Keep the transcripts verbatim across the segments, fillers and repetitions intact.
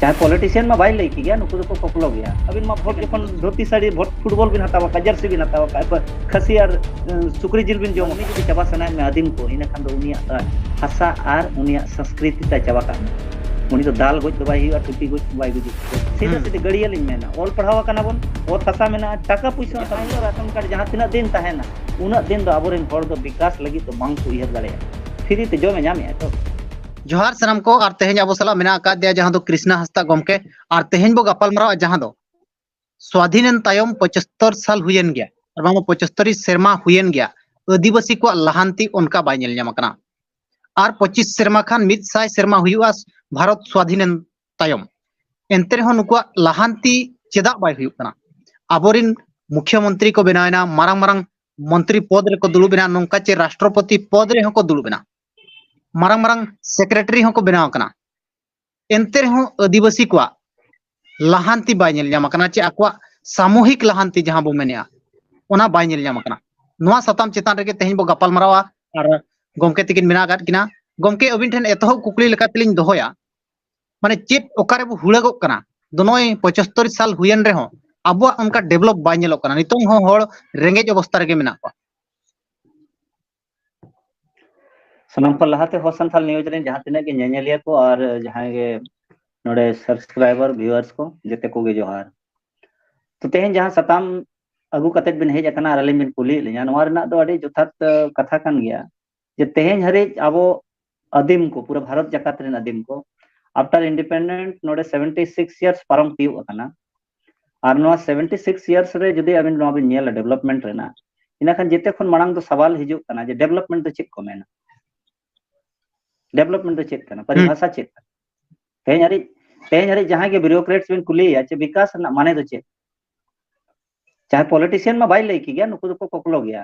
ᱡᱟᱦᱟᱸᱭ ᱯᱚᱞᱤᱴᱤᱥᱤᱭᱟᱱ ᱢᱟ ᱵᱟᱭ ᱞᱟᱹᱭ ᱠᱮᱜᱮᱭᱟ, ᱱᱩᱠᱩ ᱫᱚᱠᱚ ᱠᱚᱠᱞᱚ ᱜᱮᱭᱟ᱾ ᱟᱹᱵᱤᱱ ᱢᱟ ᱵᱷᱳᱴ ᱡᱚᱠᱷᱚᱱ ᱫᱷᱩᱛᱤ ᱥᱟᱹᱲᱤ, ᱵᱷᱳᱴ ᱯᱷᱩᱴᱵᱚᱞ ᱵᱤᱱ ᱦᱟᱛᱟᱣ ᱟᱠᱟᱫ, ᱡᱟᱹᱨᱥᱤ ᱵᱤᱱ ᱦᱟᱛᱟᱣ ᱟᱠᱟᱫ, ᱠᱷᱟᱹᱥᱤ ᱟᱨ ᱥᱩᱠᱨᱤ ᱡᱤᱞ ᱵᱤᱱ ᱡᱚᱢ, ᱩᱱᱤ ᱡᱩᱫᱤ ᱪᱟᱵᱟ ᱥᱟᱱᱟᱭᱮᱫ ᱢᱮᱭᱟ ᱟᱹᱫᱤᱢ ᱠᱚ, ᱤᱱᱟᱹ ᱠᱷᱟᱱ ᱫᱚ ᱩᱱᱤᱭᱟᱜ ᱦᱟᱥᱟ ᱟᱨ ᱩᱱᱤᱭᱟᱜ ᱥᱚᱝᱥᱠᱨᱤᱛᱤ ᱛᱟᱭ ᱪᱟᱵᱟ ᱠᱟᱜ ᱢᱮ᱾ ᱩᱱᱤ ᱫᱚ ᱫᱟᱞ ᱜᱚᱡ ᱫᱚ ᱵᱟᱭ ᱦᱩᱭᱩᱜᱼᱟ, ᱴᱩᱴᱤ ᱜᱚᱡ ᱫᱚ ᱵᱟᱭ ᱜᱩᱡᱩᱜᱼᱟ᱾ ᱥᱤᱫᱷᱟᱹ ᱥᱤᱫᱷᱟᱹ ᱜᱟᱹᱲᱭᱟᱹ ᱞᱤᱧ ᱢᱮᱱᱟ, ᱚᱞ ᱯᱟᱲᱦᱟᱣ ᱟᱠᱟᱱᱟ ᱵᱚᱱ, ᱚᱛ ᱦᱟᱥᱟ ᱢᱮᱱᱟᱜᱼᱟ, ᱴᱟᱠᱟ ᱯᱩᱭᱥᱟᱹ ᱦᱚᱸ ᱛᱟᱦᱮᱱᱟ, ᱨᱟᱥᱚᱱ ᱠᱟᱨᱰ ᱡᱟᱦᱟᱸ ᱛᱤᱱᱟᱹᱜ ᱫᱤᱱ ᱛᱟᱦᱮᱱᱟ, ᱩᱱᱟᱹᱜ ᱫᱤᱱ ᱫᱚ ᱟᱵᱚᱨᱮᱱ ᱦᱚᱲ ᱫᱚ ᱵᱤᱠᱟᱥ ᱞᱟᱹᱜᱤᱫ ᱫᱚ ᱵᱟᱝ ᱠᱚ ᱩᱭᱦᱟᱹᱨ ᱫᱟᱲᱮᱭᱟᱜᱼᱟ᱾ ᱯᱷᱤᱨᱤ ᱛᱮ ᱡᱚᱢᱮ ᱧᱟᱢᱮᱜᱼᱟ ᱛᱚ᱾ ᱡᱚᱦᱟᱨ ᱥᱟᱱᱟᱢ ᱠᱚ, ᱟᱨ ᱛᱮᱦᱮᱧ ᱟᱵᱚ ᱥᱟᱞᱟᱜ ᱢᱮᱱᱟᱜ ᱟᱠᱟᱫ ᱫᱮᱭᱟ ᱡᱟᱦᱟᱸ ᱫᱚ ᱠᱨᱤᱥᱱᱟ ᱦᱟᱸᱥᱫᱟ ᱜᱚᱢᱠᱮ, ᱟᱨ ᱛᱮᱦᱮᱧ ᱵᱚ ᱜᱟᱯᱟᱞ ᱢᱟᱨᱟᱣᱟ ᱡᱟᱦᱟᱸ ᱫᱚ ᱥᱣᱟᱫᱷᱤᱱᱮᱱ ᱛᱟᱭᱚᱢ ᱯᱚᱸᱪᱟᱛᱛᱳᱨ ᱥᱟᱞ ᱦᱩᱭᱮᱱ ᱜᱮᱭᱟ, ᱟᱨ ᱵᱟᱝᱢᱟ ᱯᱚᱸᱪᱟᱛᱛᱳᱨ ᱥᱮᱨᱢᱟ ᱦᱩᱭᱮᱱ ᱜᱮᱭᱟ, ᱟᱹᱫᱤᱵᱟᱹᱥᱤ ᱠᱚᱣᱟᱜ ᱞᱟᱦᱟᱱᱛᱤ ᱚᱱᱠᱟ ᱵᱟᱭ ᱧᱮᱞ ᱧᱟᱢ ᱟᱠᱟᱱᱟ᱾ ᱟᱨ ᱯᱚᱸᱪᱤᱥ ᱥᱮᱨᱢᱟ ᱠᱷᱟᱱ ᱢᱤᱫ ᱥᱟᱭ ᱥᱮᱨᱢᱟ ᱦᱩᱭᱩᱜᱼᱟ ᱵᱷᱟᱨᱚᱛ ᱥᱣᱟᱫᱷᱤᱱᱮᱱ ᱛᱟᱭᱚᱢ᱾ ᱮᱱᱛᱮ ᱨᱮᱦᱚᱸ ᱱᱩᱠᱩᱣᱟᱜ ᱞᱟᱦᱟᱱᱛᱤ ᱪᱮᱫᱟᱜ ᱵᱟᱭ ᱦᱩᱭᱩᱜ ᱠᱟᱱᱟ? ᱟᱵᱚᱨᱤᱱ ᱢᱩᱠᱷᱭᱚ ᱢᱚᱱᱛᱨᱤ ᱠᱚ ᱵᱮᱱᱟᱣᱮᱱᱟ, ᱢᱟᱨᱟᱝ ᱢᱟᱨᱟᱝ ᱢᱚᱱᱛᱨᱤ ᱯᱚᱫ ᱨᱮᱠᱚ ᱫᱩᱲᱩᱵ ᱮᱱᱟ, ᱱᱚᱝᱠᱟ ᱪᱮ ᱨᱟᱥᱴᱨᱚᱯᱚᱛᱤ ᱯᱚᱫ ᱨᱮᱦᱚᱸ ᱠᱚ ᱫᱩᱲᱩᱵ ᱮᱱᱟ, ᱢᱟᱨᱟᱝ ᱢᱟᱨᱟᱝ ᱥᱮᱠᱨᱮᱴᱟᱨᱤ ᱦᱚᱸᱠᱚ ᱵᱮᱱᱟᱣ ᱟᱠᱟᱱᱟ᱾ ᱮᱱᱛᱮ ᱨᱮᱦᱚᱸ ᱟᱹᱫᱤᱵᱟᱹᱥᱤ ᱠᱚᱣᱟᱜ ᱞᱟᱦᱟᱱᱛᱤ ᱵᱟᱭ ᱧᱮᱞ ᱧᱟᱢ ᱟᱠᱟᱱᱟ, ᱪᱮ ᱟᱠᱚᱣᱟᱜ ᱥᱟᱢᱩᱦᱤᱠ ᱞᱟᱦᱟᱱᱛᱤ ᱡᱟᱦᱟᱸ ᱵᱚ ᱢᱮᱱᱮᱜᱼᱟ, ᱚᱱᱟ ᱵᱟᱭ ᱧᱮᱞ ᱧᱟᱢ ᱟᱠᱟᱱᱟ᱾ ᱱᱚᱣᱟ ᱥᱟᱛᱟᱢ ᱪᱮᱛᱟᱱ ᱨᱮᱜᱮ ᱛᱮᱦᱮᱧ ᱵᱚ ᱜᱟᱯᱟᱞ ᱢᱟᱨᱟᱣᱟ ᱟᱨ ᱜᱚᱢᱠᱮ ᱛᱤᱠᱤᱱ ᱢᱮᱱᱟᱜ ᱟᱠᱟᱫ ᱠᱤᱱᱟ᱾ ᱜᱚᱢᱠᱮ, ᱟᱹᱵᱤᱱ ᱴᱷᱮᱱ ᱮᱛᱚᱦᱚᱵ ᱠᱩᱠᱞᱤ ᱞᱮᱠᱟ ᱛᱮᱞᱤᱧ ᱫᱚᱦᱚᱭᱟ, ᱢᱟᱱᱮ ᱪᱮᱫ ᱚᱠᱟ ᱨᱮᱵᱚ ᱦᱩᱲᱟᱹᱜᱚᱜ ᱠᱟᱱᱟ? ᱫᱚ ᱱᱚᱜᱼᱚᱭ ᱯᱚᱸᱪᱟᱛᱛᱳᱨ ᱥᱟᱞ ᱦᱩᱭᱮᱱ ᱨᱮᱦᱚᱸ ᱟᱵᱚᱣᱟᱜ ᱚᱱᱠᱟ ᱰᱮᱵᱷᱞᱚᱯ ᱵᱟᱭ ᱧᱮᱞᱚᱜ ᱠᱟᱱᱟ, ᱱᱤᱛᱚᱝ ᱦᱚᱸ ᱦᱚᱲ ᱨᱮᱸᱜᱮᱡ ᱚᱵᱚᱥᱛᱟ ᱨᱮᱜᱮ ᱢᱮᱱᱟᱜ ᱠᱚᱣᱟ᱾ ᱥᱟᱱᱟᱢ ᱠᱷᱚᱱ ᱞᱟᱦᱟᱛᱮ ᱦᱚᱲ ᱥᱟᱱᱛᱟᱲ ᱱᱤᱭᱩᱡᱽ ᱨᱮᱱ ᱡᱟᱦᱟᱸ ᱛᱤᱱᱟᱹᱜ ᱜᱮ ᱧᱮᱧᱮᱞᱤᱭᱟᱹ ᱠᱚ ᱟᱨ ᱡᱟᱦᱟᱸᱭ ᱜᱮ ᱱᱚᱰᱮ ᱥᱟᱵᱥᱠᱨᱟᱭᱵᱟᱨ, ᱵᱷᱤᱭᱩᱣᱟᱨᱥ ᱠᱚ, ᱡᱮᱛᱮ ᱠᱚᱜᱮ ᱡᱚᱦᱟᱨ᱾ ᱛᱚ, ᱛᱮᱦᱮᱧ ᱡᱟᱦᱟᱸ ᱥᱟᱛᱟᱢ ᱟᱹᱜᱩ ᱠᱟᱛᱮᱫ ᱵᱤᱱ ᱦᱮᱡ ᱟᱠᱟᱱᱟ ᱟᱨ ᱟᱹᱞᱤᱧ ᱵᱤᱱ ᱠᱩᱞᱤᱭᱮᱫ ᱞᱤᱧᱟ, ᱱᱚᱣᱟ ᱨᱮᱱᱟᱜ ᱫᱚ ᱟᱹᱰᱤ ᱡᱚᱛᱷᱟᱛ, ᱟ, ᱠᱟᱛᱷᱟ ᱠᱟᱱ ᱜᱮᱭᱟ ᱡᱮ ᱛᱮᱦᱮᱧ ᱦᱟᱹᱨᱤᱡ ᱟᱵᱚ ᱟᱹᱫᱤᱢ ᱠᱚ, ᱯᱩᱨᱟᱹ ᱵᱷᱟᱨᱚᱛ ᱡᱟᱠᱟᱛ ᱨᱮᱱ ᱟᱹᱫᱤᱢ ᱠᱚ, after independent ᱱᱚᱰᱮ seventy six years ᱯᱟᱨᱚᱢ ᱛᱤᱭᱳᱜ ᱟᱠᱟᱱᱟ᱾ ᱟᱨ ᱱᱚᱣᱟ seventy six years ᱨᱮ ᱡᱩᱫᱤ ᱟᱵᱤᱱ ᱱᱚᱣᱟ ᱵᱤᱱ ᱧᱮᱞᱟ development ᱨᱮᱱᱟᱜ, ᱤᱱᱟᱹᱠᱷᱟᱱ ᱡᱮᱛᱮ ᱠᱷᱚᱱ ᱢᱟᱲᱟᱝ ᱫᱚ ᱥᱟᱣᱟᱞ ᱦᱤᱡᱩᱜ ᱠᱟᱱᱟ ᱡᱮ development ᱫᱚ ᱪᱮᱫ ᱠᱚ ᱢᱮᱱᱟ? Development ᱫᱚ ᱪᱮᱫ ᱠᱟᱱᱟ? ᱯᱚᱨᱤᱵᱷᱟᱥᱟ ᱪᱮᱫ ᱠᱟᱱᱟ? ᱛᱮᱦᱮᱧ ᱦᱟᱹᱨᱤᱡ, ᱛᱮᱦᱮᱧ ᱦᱟᱹᱨᱤᱡ ᱡᱟᱦᱟᱸᱭ ᱜᱮ bureaucrats ᱵᱤᱱ ᱠᱩᱞᱤᱭᱮᱭᱟ ᱡᱮ ᱵᱤᱠᱟᱥ ᱨᱮᱱᱟᱜ ᱢᱟᱱᱮ ᱫᱚ ᱪᱮᱫ? ᱪᱟᱦᱮ politician ᱢᱟ ᱵᱟᱭ ᱞᱟᱹᱭ ᱠᱮ ᱜᱮᱭᱟ, ᱱᱩᱠᱩ ᱫᱚᱠᱚ ᱠᱚᱠᱞᱚ ᱜᱮᱭᱟ᱾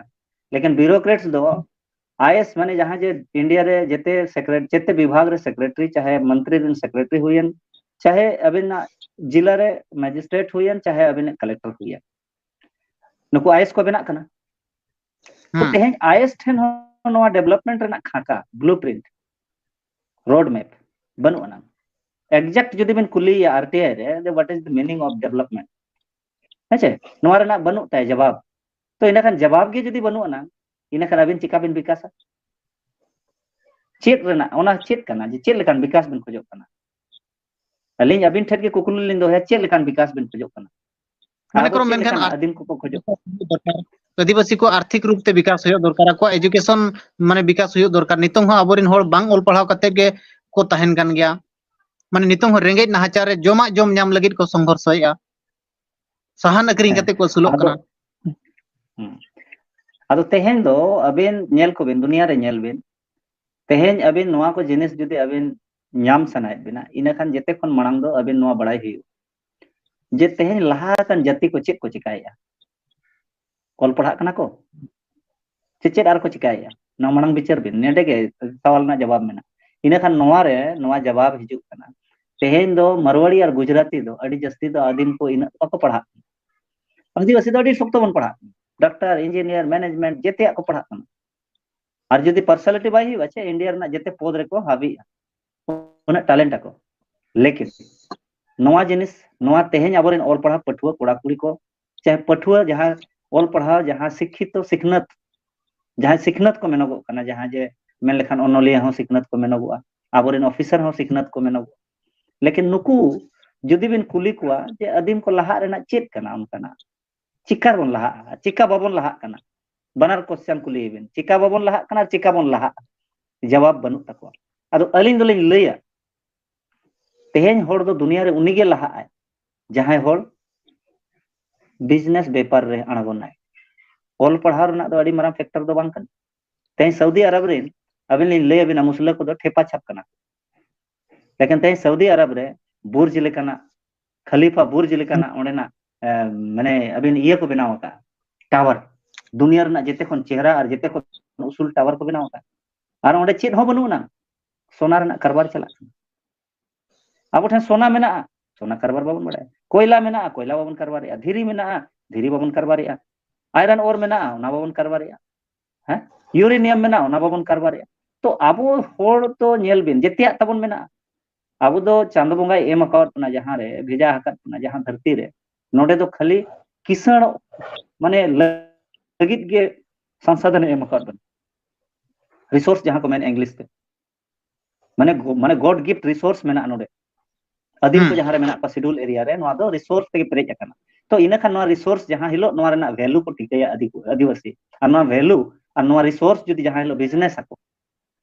ᱞᱮᱠᱤᱱ bureaucrats ᱫᱚ, ᱟᱭᱮᱥ ᱢᱟᱱᱮ ᱡᱟᱦᱟᱸ ᱡᱮ ᱤᱱᱰᱤᱭᱟ ᱨᱮ ᱡᱮᱛᱮ secret-, ᱡᱮᱛᱮ ᱵᱤᱵᱷᱟᱜᱽ ᱨᱮ ᱥᱮᱠᱨᱮᱴᱟᱨᱤ, ᱪᱟᱦᱮ ᱢᱚᱱᱛᱨᱤ ᱨᱮᱱ ᱥᱮᱠᱨᱮᱴᱟᱨᱤ ᱦᱩᱭᱮᱱ, ᱪᱟᱦᱮ ᱟᱹᱵᱤᱱᱟᱜ ᱡᱤᱞᱟ ᱨᱮ ᱢᱮᱡᱤᱥᱴᱨᱮᱴ ᱦᱩᱭᱮᱱ, ᱪᱟᱦᱮ ᱟᱹᱵᱤᱱᱟᱜ ᱠᱟᱞᱮᱠᱴᱚᱨ ᱦᱩᱭᱮᱱ, ᱱᱩᱠᱩ ᱟᱭᱮᱥ ᱠᱚ ᱵᱮᱱᱟᱜ ᱠᱟᱱᱟ᱾ ᱛᱚ ᱦᱩᱸ᱾ ᱛᱮᱦᱮᱧ ᱟᱭᱮᱥ ᱴᱷᱮᱱ ᱦᱚᱸ ᱱᱚᱣᱟ development ᱨᱮᱱᱟᱜ ᱠᱷᱟᱸᱠᱟ, blueprint, road map ᱵᱟᱹᱱᱩᱜ ᱟᱱᱟ᱾ exact ᱡᱩᱫᱤ ᱵᱤᱱ ᱠᱩᱞᱤᱭᱮᱭᱟ ᱟᱨ ᱴᱤ ᱟᱭ ᱨᱮ, what is the meaning of development? ᱦᱮᱸ ᱪᱮ? ᱱᱚᱣᱟ ᱨᱮᱱᱟᱜ ᱵᱟᱹᱱᱩᱜ ᱛᱟᱭᱟ ᱡᱟᱵᱟᱵ᱾ ᱛᱚ ᱤᱱᱟᱹᱠᱷᱟᱱ ᱡᱟᱵᱟᱵ ᱜᱮ ᱡᱩᱫᱤ ᱵᱟᱹᱱᱩᱜ ᱟᱱᱟᱝ, ᱤᱱᱟᱹᱠᱷᱟᱱ ᱟᱹᱵᱤᱱ ᱪᱤᱠᱟ ᱵᱤᱱ ᱵᱤᱠᱟᱥᱟ? ᱪᱮᱫ ᱨᱮᱱᱟᱜ, ᱚᱱᱟ ᱪᱮᱫ ᱠᱟᱱᱟ? ᱡᱮ ᱪᱮᱫ ᱞᱮᱠᱟᱱ ᱵᱤᱠᱟᱥ ᱵᱤᱱ ᱠᱷᱚᱡᱚᱜ ᱠᱟᱱᱟ? ᱟᱹᱞᱤᱧ ᱟᱹᱵᱤᱱ ᱴᱷᱮᱱ ᱜᱮ ᱠᱩᱠᱞᱤ ᱞᱤᱧ ᱫᱚᱦᱚᱭᱟ, ᱪᱮᱫ ᱞᱮᱠᱟᱱ ᱵᱤᱠᱟᱥ ᱵᱤᱱ ᱠᱷᱚᱡᱚᱜ ᱠᱟᱱᱟ? ᱢᱟᱱᱮ ᱟᱵᱚ ᱠᱚᱨᱚ ᱪᱮᱫ ᱢᱮᱱᱠᱷᱟᱱ ᱞᱮᱠᱟᱱᱟᱜ ᱟᱨ- ᱟᱹᱫᱤᱢ ᱠᱚᱠᱚ ᱠᱷᱚᱡᱚᱜ ᱠᱟᱱᱟ? ᱫᱚᱨᱠᱟᱨ᱾ ᱟᱹᱫᱤᱵᱟᱹᱥᱤ ᱠᱚ ᱟᱨᱛᱷᱤᱠ ᱨᱩᱯ ᱛᱮ ᱵᱤᱠᱟᱥ ᱦᱩᱭᱩᱜ ᱫᱚᱨᱠᱟᱨ, ᱟᱠᱚᱣᱟᱜ education ᱢᱟᱱᱮ ᱵᱤᱠᱟᱥ ᱦᱩᱭᱩᱜ ᱫᱚᱨᱠᱟᱨ᱾ ᱱᱤᱛᱚᱝ ᱦᱚᱸ ᱟᱵᱚᱨᱮᱱ ᱦᱚᱲ ᱵᱟᱝ ᱚᱞ ᱯᱟᱲᱦᱟᱣ ᱠᱟᱛᱮ ᱜᱮ ᱠᱚ ᱛᱟᱦᱮᱱ ᱠᱟᱱ ᱜᱮᱭᱟ᱾ ᱢᱟᱱᱮ ᱱᱤᱛᱚᱝ ᱦᱚᱸ ᱨᱮᱸᱜᱮᱡ ᱱᱟᱦᱟᱪᱟᱨ ᱨᱮ ᱡᱚᱢᱟᱜ ᱡᱚᱢ ᱧᱟᱢ ᱞᱟᱹᱜᱤᱫ ᱠᱚ ᱥᱚᱝᱜᱷᱚᱨᱥᱚᱭᱮᱫᱼᱟ, ᱥᱟᱦᱟᱱ ᱟᱹᱠᱷᱨᱤᱧ ᱦᱮᱸ᱾ ᱠᱟᱛᱮ ᱠᱚ ᱟᱹᱥᱩᱞᱚᱜ ᱟᱫᱚ, ᱠᱟᱱᱟ᱾ ᱦᱩᱸ᱾ ᱟᱫᱚ ᱛᱮᱦᱮᱧ ᱫᱚ ᱟᱵᱮᱱ ᱧᱮᱞ ᱠᱚᱵᱮᱱ, ᱫᱩᱱᱤᱭᱟᱹ ᱨᱮ ᱧᱮᱞ ᱵᱮᱱ, ᱛᱮᱦᱮᱧ ᱟᱵᱮᱱ ᱱᱚᱣᱟ ᱠᱚ ᱡᱤᱱᱤᱥ ᱡᱩᱫᱤ ᱟᱵᱮᱱ ᱧᱟᱢ ᱥᱟᱱᱟᱭᱮᱫ ᱵᱮᱱᱟ, ᱤᱱᱟᱹ ᱠᱷᱟᱱ ᱡᱮᱛᱮ ᱠᱷᱚᱱ ᱢᱟᱲᱟᱝ ᱫᱚ ᱟᱵᱮᱱ ᱱᱚᱣᱟ ᱵᱟᱲᱟᱭ ᱦᱩᱭᱩᱜᱼᱟ ᱡᱮ ᱛᱮᱦᱮᱧ ᱞᱟᱦᱟ ᱟᱠᱟᱱ ᱡᱟᱹᱛᱤ ᱠᱚ ᱪᱮᱫ ᱠᱚ ᱪᱮᱠᱟᱭᱮᱫᱼᱟ᱾ ᱚᱞ ᱯᱟᱲᱦᱟᱜ ᱠᱟᱱᱟ ᱠᱚ ᱥᱮ ᱪᱮᱫ ᱟᱨ ᱠᱚ ᱪᱮᱠᱟᱭᱮᱫᱼᱟ? ᱱᱚᱣᱟ ᱢᱟᱲᱟᱝ ᱵᱤᱪᱟᱹᱨ ᱵᱮᱱ, ᱱᱚᱰᱮ ᱜᱮ ᱥᱟᱣᱟᱞ ᱨᱮᱱᱟᱜ ᱡᱟᱵᱟᱵ ᱢᱮᱱᱟᱜᱼᱟ᱾ ᱤᱱᱟᱹ ᱠᱷᱟᱱ ᱱᱚᱣᱟ ᱨᱮ ᱱᱚᱣᱟ ᱡᱟᱵᱟᱵ ᱦᱤᱡᱩᱜ ᱠᱟᱱᱟ᱾ ᱛᱮᱦᱮᱧ ᱫᱚ ᱢᱟᱨᱣᱟᱲᱤ ᱟᱨ ᱜᱩᱡᱽᱨᱟᱛᱤ ᱫᱚ ᱟᱹᱰᱤ ᱡᱟᱹᱥᱛᱤ ᱫᱚ ᱟᱹᱫᱤᱢ ᱠᱚ ᱤᱱᱟᱹᱜ ᱵᱟᱠᱚ ᱯᱟᱲᱦᱟᱜ ᱠᱟᱱᱟ᱾ ᱟᱹᱫᱤᱵᱟᱹᱥᱤ ᱫᱚ ᱟᱹᱰᱤ ᱥᱚᱠᱛᱚ ᱵᱚᱱ ᱯᱟᱲᱦᱟᱜ ᱠᱟᱱᱟ, ᱰᱟᱠᱛᱟᱨ, ᱤᱧᱡᱤᱱᱤᱭᱟᱨ, ᱢᱮᱱᱮᱡᱽᱢᱮᱱᱴ, ᱡᱮᱛᱮᱭᱟᱜ ᱠᱚ ᱯᱟᱲᱦᱟᱜ ᱠᱟᱱᱟ᱾ ᱟᱨ ᱡᱩᱫᱤ ᱯᱟᱨᱥᱟᱞᱤᱴᱤ ᱵᱟᱭ ᱦᱩᱭᱩᱜᱼᱟ, ᱪᱮ ᱤᱱᱰᱤᱭᱟ ᱨᱮᱱᱟᱜ ᱡᱮᱛᱮ ᱯᱚᱫᱽ ᱨᱮᱠᱚ ᱦᱟᱹᱵᱤᱜᱼᱟ, ᱩᱱᱟᱹᱜ ᱴᱮᱞᱮᱱᱴ ᱟᱠᱚ᱾ ᱞᱮᱠᱤᱱ ᱱᱚᱣᱟ ᱡᱤᱱᱤᱥ, ᱱᱚᱣᱟ ᱛᱮᱦᱮᱧ ᱟᱵᱚᱨᱮᱱ ᱚᱞ ᱯᱟᱲᱦᱟᱣ ᱯᱟᱹᱴᱷᱩᱣᱟᱹ ᱠᱚᱲᱟ ᱠᱩᱲᱤ ᱠᱚ, ᱪᱟᱦᱮ ᱯᱟᱹᱴᱷᱩᱣᱟᱹ ᱡᱟᱦᱟᱸ ᱚᱞ ᱯᱟᱲᱦᱟᱣ, ᱡᱟᱦᱟᱸ ᱥᱤᱠᱠᱷᱤᱛᱚ ᱥᱤᱠᱷᱱᱟᱹᱛ, ᱡᱟᱦᱟᱸᱭ ᱥᱤᱠᱷᱱᱟᱹᱛ ᱠᱚ ᱢᱮᱱᱚᱜᱚᱜ ᱠᱟᱱᱟ, ᱡᱟᱦᱟᱸ ᱡᱮ ᱢᱮᱱ ᱞᱮᱠᱷᱟᱱ ᱚᱱᱚᱞᱤᱭᱟᱹ ᱦᱚᱸ ᱥᱤᱠᱷᱱᱟᱹᱛ ᱠᱚ ᱢᱮᱱᱚᱜᱚᱜᱼᱟ, ᱟᱵᱚᱨᱮᱱ ᱚᱯᱷᱤᱥᱟᱨ ᱦᱚᱸ ᱥᱤᱠᱷᱱᱟᱹᱛ ᱠᱚ ᱢᱮᱱᱚᱜᱚᱜᱼᱟ, ᱞᱮᱠᱤᱱ ᱱᱩᱠᱩ ᱡᱩᱫᱤ ᱵᱤᱱ ᱠᱩᱞᱤ ᱠᱚᱣᱟ ᱡᱮ ᱟᱹᱫᱤᱢ ᱠᱚ ᱞᱟᱦᱟᱜ ᱨᱮᱱᱟᱜ ᱪᱮᱫ ᱠᱟᱱᱟ ᱚᱱᱠᱟᱱᱟᱜ, ᱪᱤᱠᱟ ᱵᱚᱱ ᱞᱟᱦᱟᱜᱼᱟ, ᱪᱤᱠᱟ ᱵᱟᱵᱚᱱ ᱞᱟᱦᱟᱜ ᱠᱟᱱᱟ? ᱵᱟᱱᱟᱨ ᱠᱚᱥᱪᱟᱱ ᱠᱩᱞᱤᱭᱮ ᱵᱤᱱ, ᱪᱤᱠᱟ ᱵᱟᱵᱚᱱ ᱞᱟᱦᱟᱜ ᱠᱟᱱᱟ ᱟᱨ ᱪᱤᱠᱟ ᱵᱚᱱ ᱞᱟᱦᱟᱜᱼᱟ? ᱡᱟᱵᱟᱵ ᱵᱟᱹᱱᱩᱜ ᱛᱟᱠᱚᱣᱟ᱾ ᱟᱫᱚ ᱟᱹᱞᱤᱧ ᱫᱚᱞᱤᱧ ᱞᱟᱹᱭᱟ, ᱛᱮᱦᱮᱧ ᱦᱚᱲ ᱫᱚ ᱫᱩᱱᱤᱭᱟᱹ ᱨᱮ ᱩᱱᱤᱜᱮ ᱞᱟᱦᱟᱜ ᱟᱭ, ᱡᱟᱦᱟᱸᱭ ᱦᱚᱲ ᱵᱤᱡᱽᱱᱮᱥ ᱵᱮᱯᱟᱨ ᱨᱮ ᱟᱬᱜᱚᱱᱟᱭ᱾ ᱚᱞ ᱯᱟᱲᱦᱟᱣ ᱨᱮᱱᱟᱜ ᱫᱚ ᱟᱹᱰᱤ ᱢᱟᱨᱟᱝ ᱯᱷᱮᱠᱴᱚᱨ ᱫᱚ ᱵᱟᱝ ᱠᱟᱱᱟ᱾ ᱛᱮᱦᱮᱧ ᱥᱟᱹᱣᱫᱤ ᱟᱨᱚᱵ ᱨᱮᱱ, ᱟᱹᱵᱤᱱ ᱞᱤᱧ ᱞᱟᱹᱭ ᱟᱹᱵᱤᱱᱟ, ᱢᱩᱥᱞᱟᱹ ᱠᱚᱫᱚ ᱴᱷᱮᱯᱟ ᱪᱷᱟᱯ ᱠᱟᱱᱟ᱾ ᱞᱮᱠᱤᱱ ᱛᱮᱦᱮᱧ ᱥᱟᱹᱣᱫᱤ ᱟᱨᱚᱵ ᱨᱮ ᱵᱩᱨᱡᱽ ᱞᱮᱠᱟᱱᱟᱜ, ᱠᱷᱟᱞᱤᱯᱷᱟ ᱵᱩᱨᱡᱽ ᱞᱮᱠᱟᱱᱟᱜ ᱚᱸᱰᱮᱱᱟᱜ, ᱮ, ᱢᱟᱱᱮ ᱟᱹᱵᱤᱱ ᱤᱭᱟᱹ ᱠᱚ ᱵᱮᱱᱟᱣ ᱟᱠᱟᱫᱼᱟ, ᱴᱟᱣᱟᱨ, ᱫᱩᱱᱤᱭᱟᱹ ᱨᱮᱱᱟᱜ ᱡᱮᱛᱮ ᱠᱷᱚᱱ ᱪᱮᱦᱨᱟ ᱟᱨ ᱡᱮᱛᱮ ᱠᱷᱚᱱ ᱩᱥᱩᱞ ᱴᱟᱣᱟᱨ ᱠᱚ ᱵᱮᱱᱟᱣ ᱟᱠᱟᱫᱼᱟ᱾ ᱟᱨ ᱚᱸᱰᱮ ᱪᱮᱫ ᱦᱚᱸ ᱵᱟᱹᱱᱩᱜ ᱟᱱᱟ, ᱥᱚᱱᱟ ᱨᱮᱱᱟᱜ ᱠᱟᱨᱵᱟᱨ ᱪᱟᱞᱟᱜ ᱠᱟᱱᱟ᱾ ᱟᱵᱚ ᱴᱷᱮᱱ ᱥᱚᱱᱟ ᱢᱮᱱᱟᱜᱼᱟ, ᱥᱚᱱᱟ ᱠᱟᱨᱵᱟᱨ ᱵᱟᱵᱚᱱ ᱵᱟᱲᱟᱭᱟ᱾ ᱠᱚᱭᱞᱟ ᱢᱮᱱᱟᱜᱼᱟ, ᱠᱚᱭᱞᱟ ᱵᱟᱵᱚᱱ ᱠᱟᱨᱵᱟᱨᱮᱜᱼᱟ᱾ ᱫᱷᱤᱨᱤ ᱢᱮᱱᱟᱜᱼᱟ, ᱫᱷᱤᱨᱤ ᱵᱟᱵᱚᱱ ᱠᱟᱨᱵᱟᱨᱮᱜᱼᱟ᱾ ᱟᱭᱨᱚᱱ ᱳᱨ ᱢᱮᱱᱟᱜᱼᱟ, ᱚᱱᱟ ᱵᱟᱵᱚᱱ ᱠᱟᱨᱵᱟᱨᱮᱜᱼᱟ᱾ ᱦᱮᱸ, ᱤᱭᱩᱨᱮᱱᱤᱭᱟᱢ ᱢᱮᱱᱟᱜᱼᱟ, ᱚᱱᱟ ᱵᱟᱵᱚᱱ ᱠᱟᱨᱵᱟᱨᱮᱜᱼᱟ᱾ ᱛᱚ ᱟᱵᱚ ᱦᱚᱲ ᱫᱚ ᱧᱮᱞ ᱵᱤᱱ, ᱡᱮᱛᱮᱭᱟᱜ ᱛᱟᱵᱚᱱ ᱢᱮᱱᱟᱜᱼᱟ, ᱟᱵᱚ ᱫᱚ ᱪᱟᱸᱫᱚ ᱵᱚᱸᱜᱟᱭ ᱮᱢ ᱟᱠᱟᱫ ᱵᱚᱱᱟ, ᱡᱟᱦᱟᱸ ᱨᱮ ᱵᱷᱮᱡᱟ ᱟᱠᱟᱫ ᱵᱚᱱᱟ, ᱡᱟᱦᱟᱸ ᱫᱷᱟᱹᱨᱛᱤ ᱨᱮ, ᱱᱚᱰᱮ ᱫᱚ ᱠᱷᱟᱹᱞᱤ ᱠᱤᱥᱟᱹᱬ ᱢᱟᱱᱮ ᱞᱟᱹᱜᱤᱫ ᱜᱮ ᱥᱚᱝᱥᱟᱫᱷᱚᱱ ᱮ ᱮᱢ ᱟᱠᱟᱫ ᱵᱚᱱᱟ, ᱨᱤᱥᱳᱨᱥ ᱡᱟᱦᱟᱸ ᱠᱚ ᱢᱮᱱ ᱤᱝᱞᱤᱥ ᱛᱮ, ᱢᱟᱱᱮ ᱢᱟᱱᱮ ᱜᱚᱰ ᱜᱤᱯᱷᱴ ᱨᱤᱥᱳᱨᱥ ᱢᱮᱱᱟᱜᱼᱟ ᱱᱚᱰᱮ᱾ ᱟᱹᱫᱤᱢ ᱠᱚ ᱡᱟᱦᱟᱸ ᱨᱮ ᱢᱮᱱᱟᱜ ᱠᱚᱣᱟ ᱥᱤᱰᱩᱞ ᱮᱨᱤᱭᱟ ᱨᱮ, ᱱᱚᱣᱟ ᱫᱚ ᱨᱤᱥᱳᱨᱥ ᱛᱮᱜᱮ ᱯᱮᱨᱮᱡ ᱟᱠᱟᱱᱟ᱾ ᱛᱚ ᱤᱱᱟᱹ ᱠᱷᱟᱱ ᱱᱚᱣᱟ ᱨᱤᱥᱳᱨᱥ ᱡᱟᱦᱟᱸ ᱦᱤᱞᱳᱜ ᱱᱚᱣᱟ ᱨᱮᱱᱟᱜ ᱵᱷᱮᱞᱩ ᱠᱚ ᱴᱷᱤᱠᱟᱹᱭᱟ ᱟᱹᱫᱤ- ᱟᱹᱫᱤᱵᱟᱹᱥᱤ, ᱟᱨ ᱱᱚᱣᱟ ᱵᱷᱮᱞᱩ ᱟᱨ ᱱᱚᱣᱟ ᱨᱤᱥᱳᱨᱥ ᱡᱩᱫᱤ ᱡᱟᱦᱟᱸ ᱦᱤᱞᱳᱜ ᱵᱤᱡᱽᱱᱮᱥ ᱟᱠᱚ,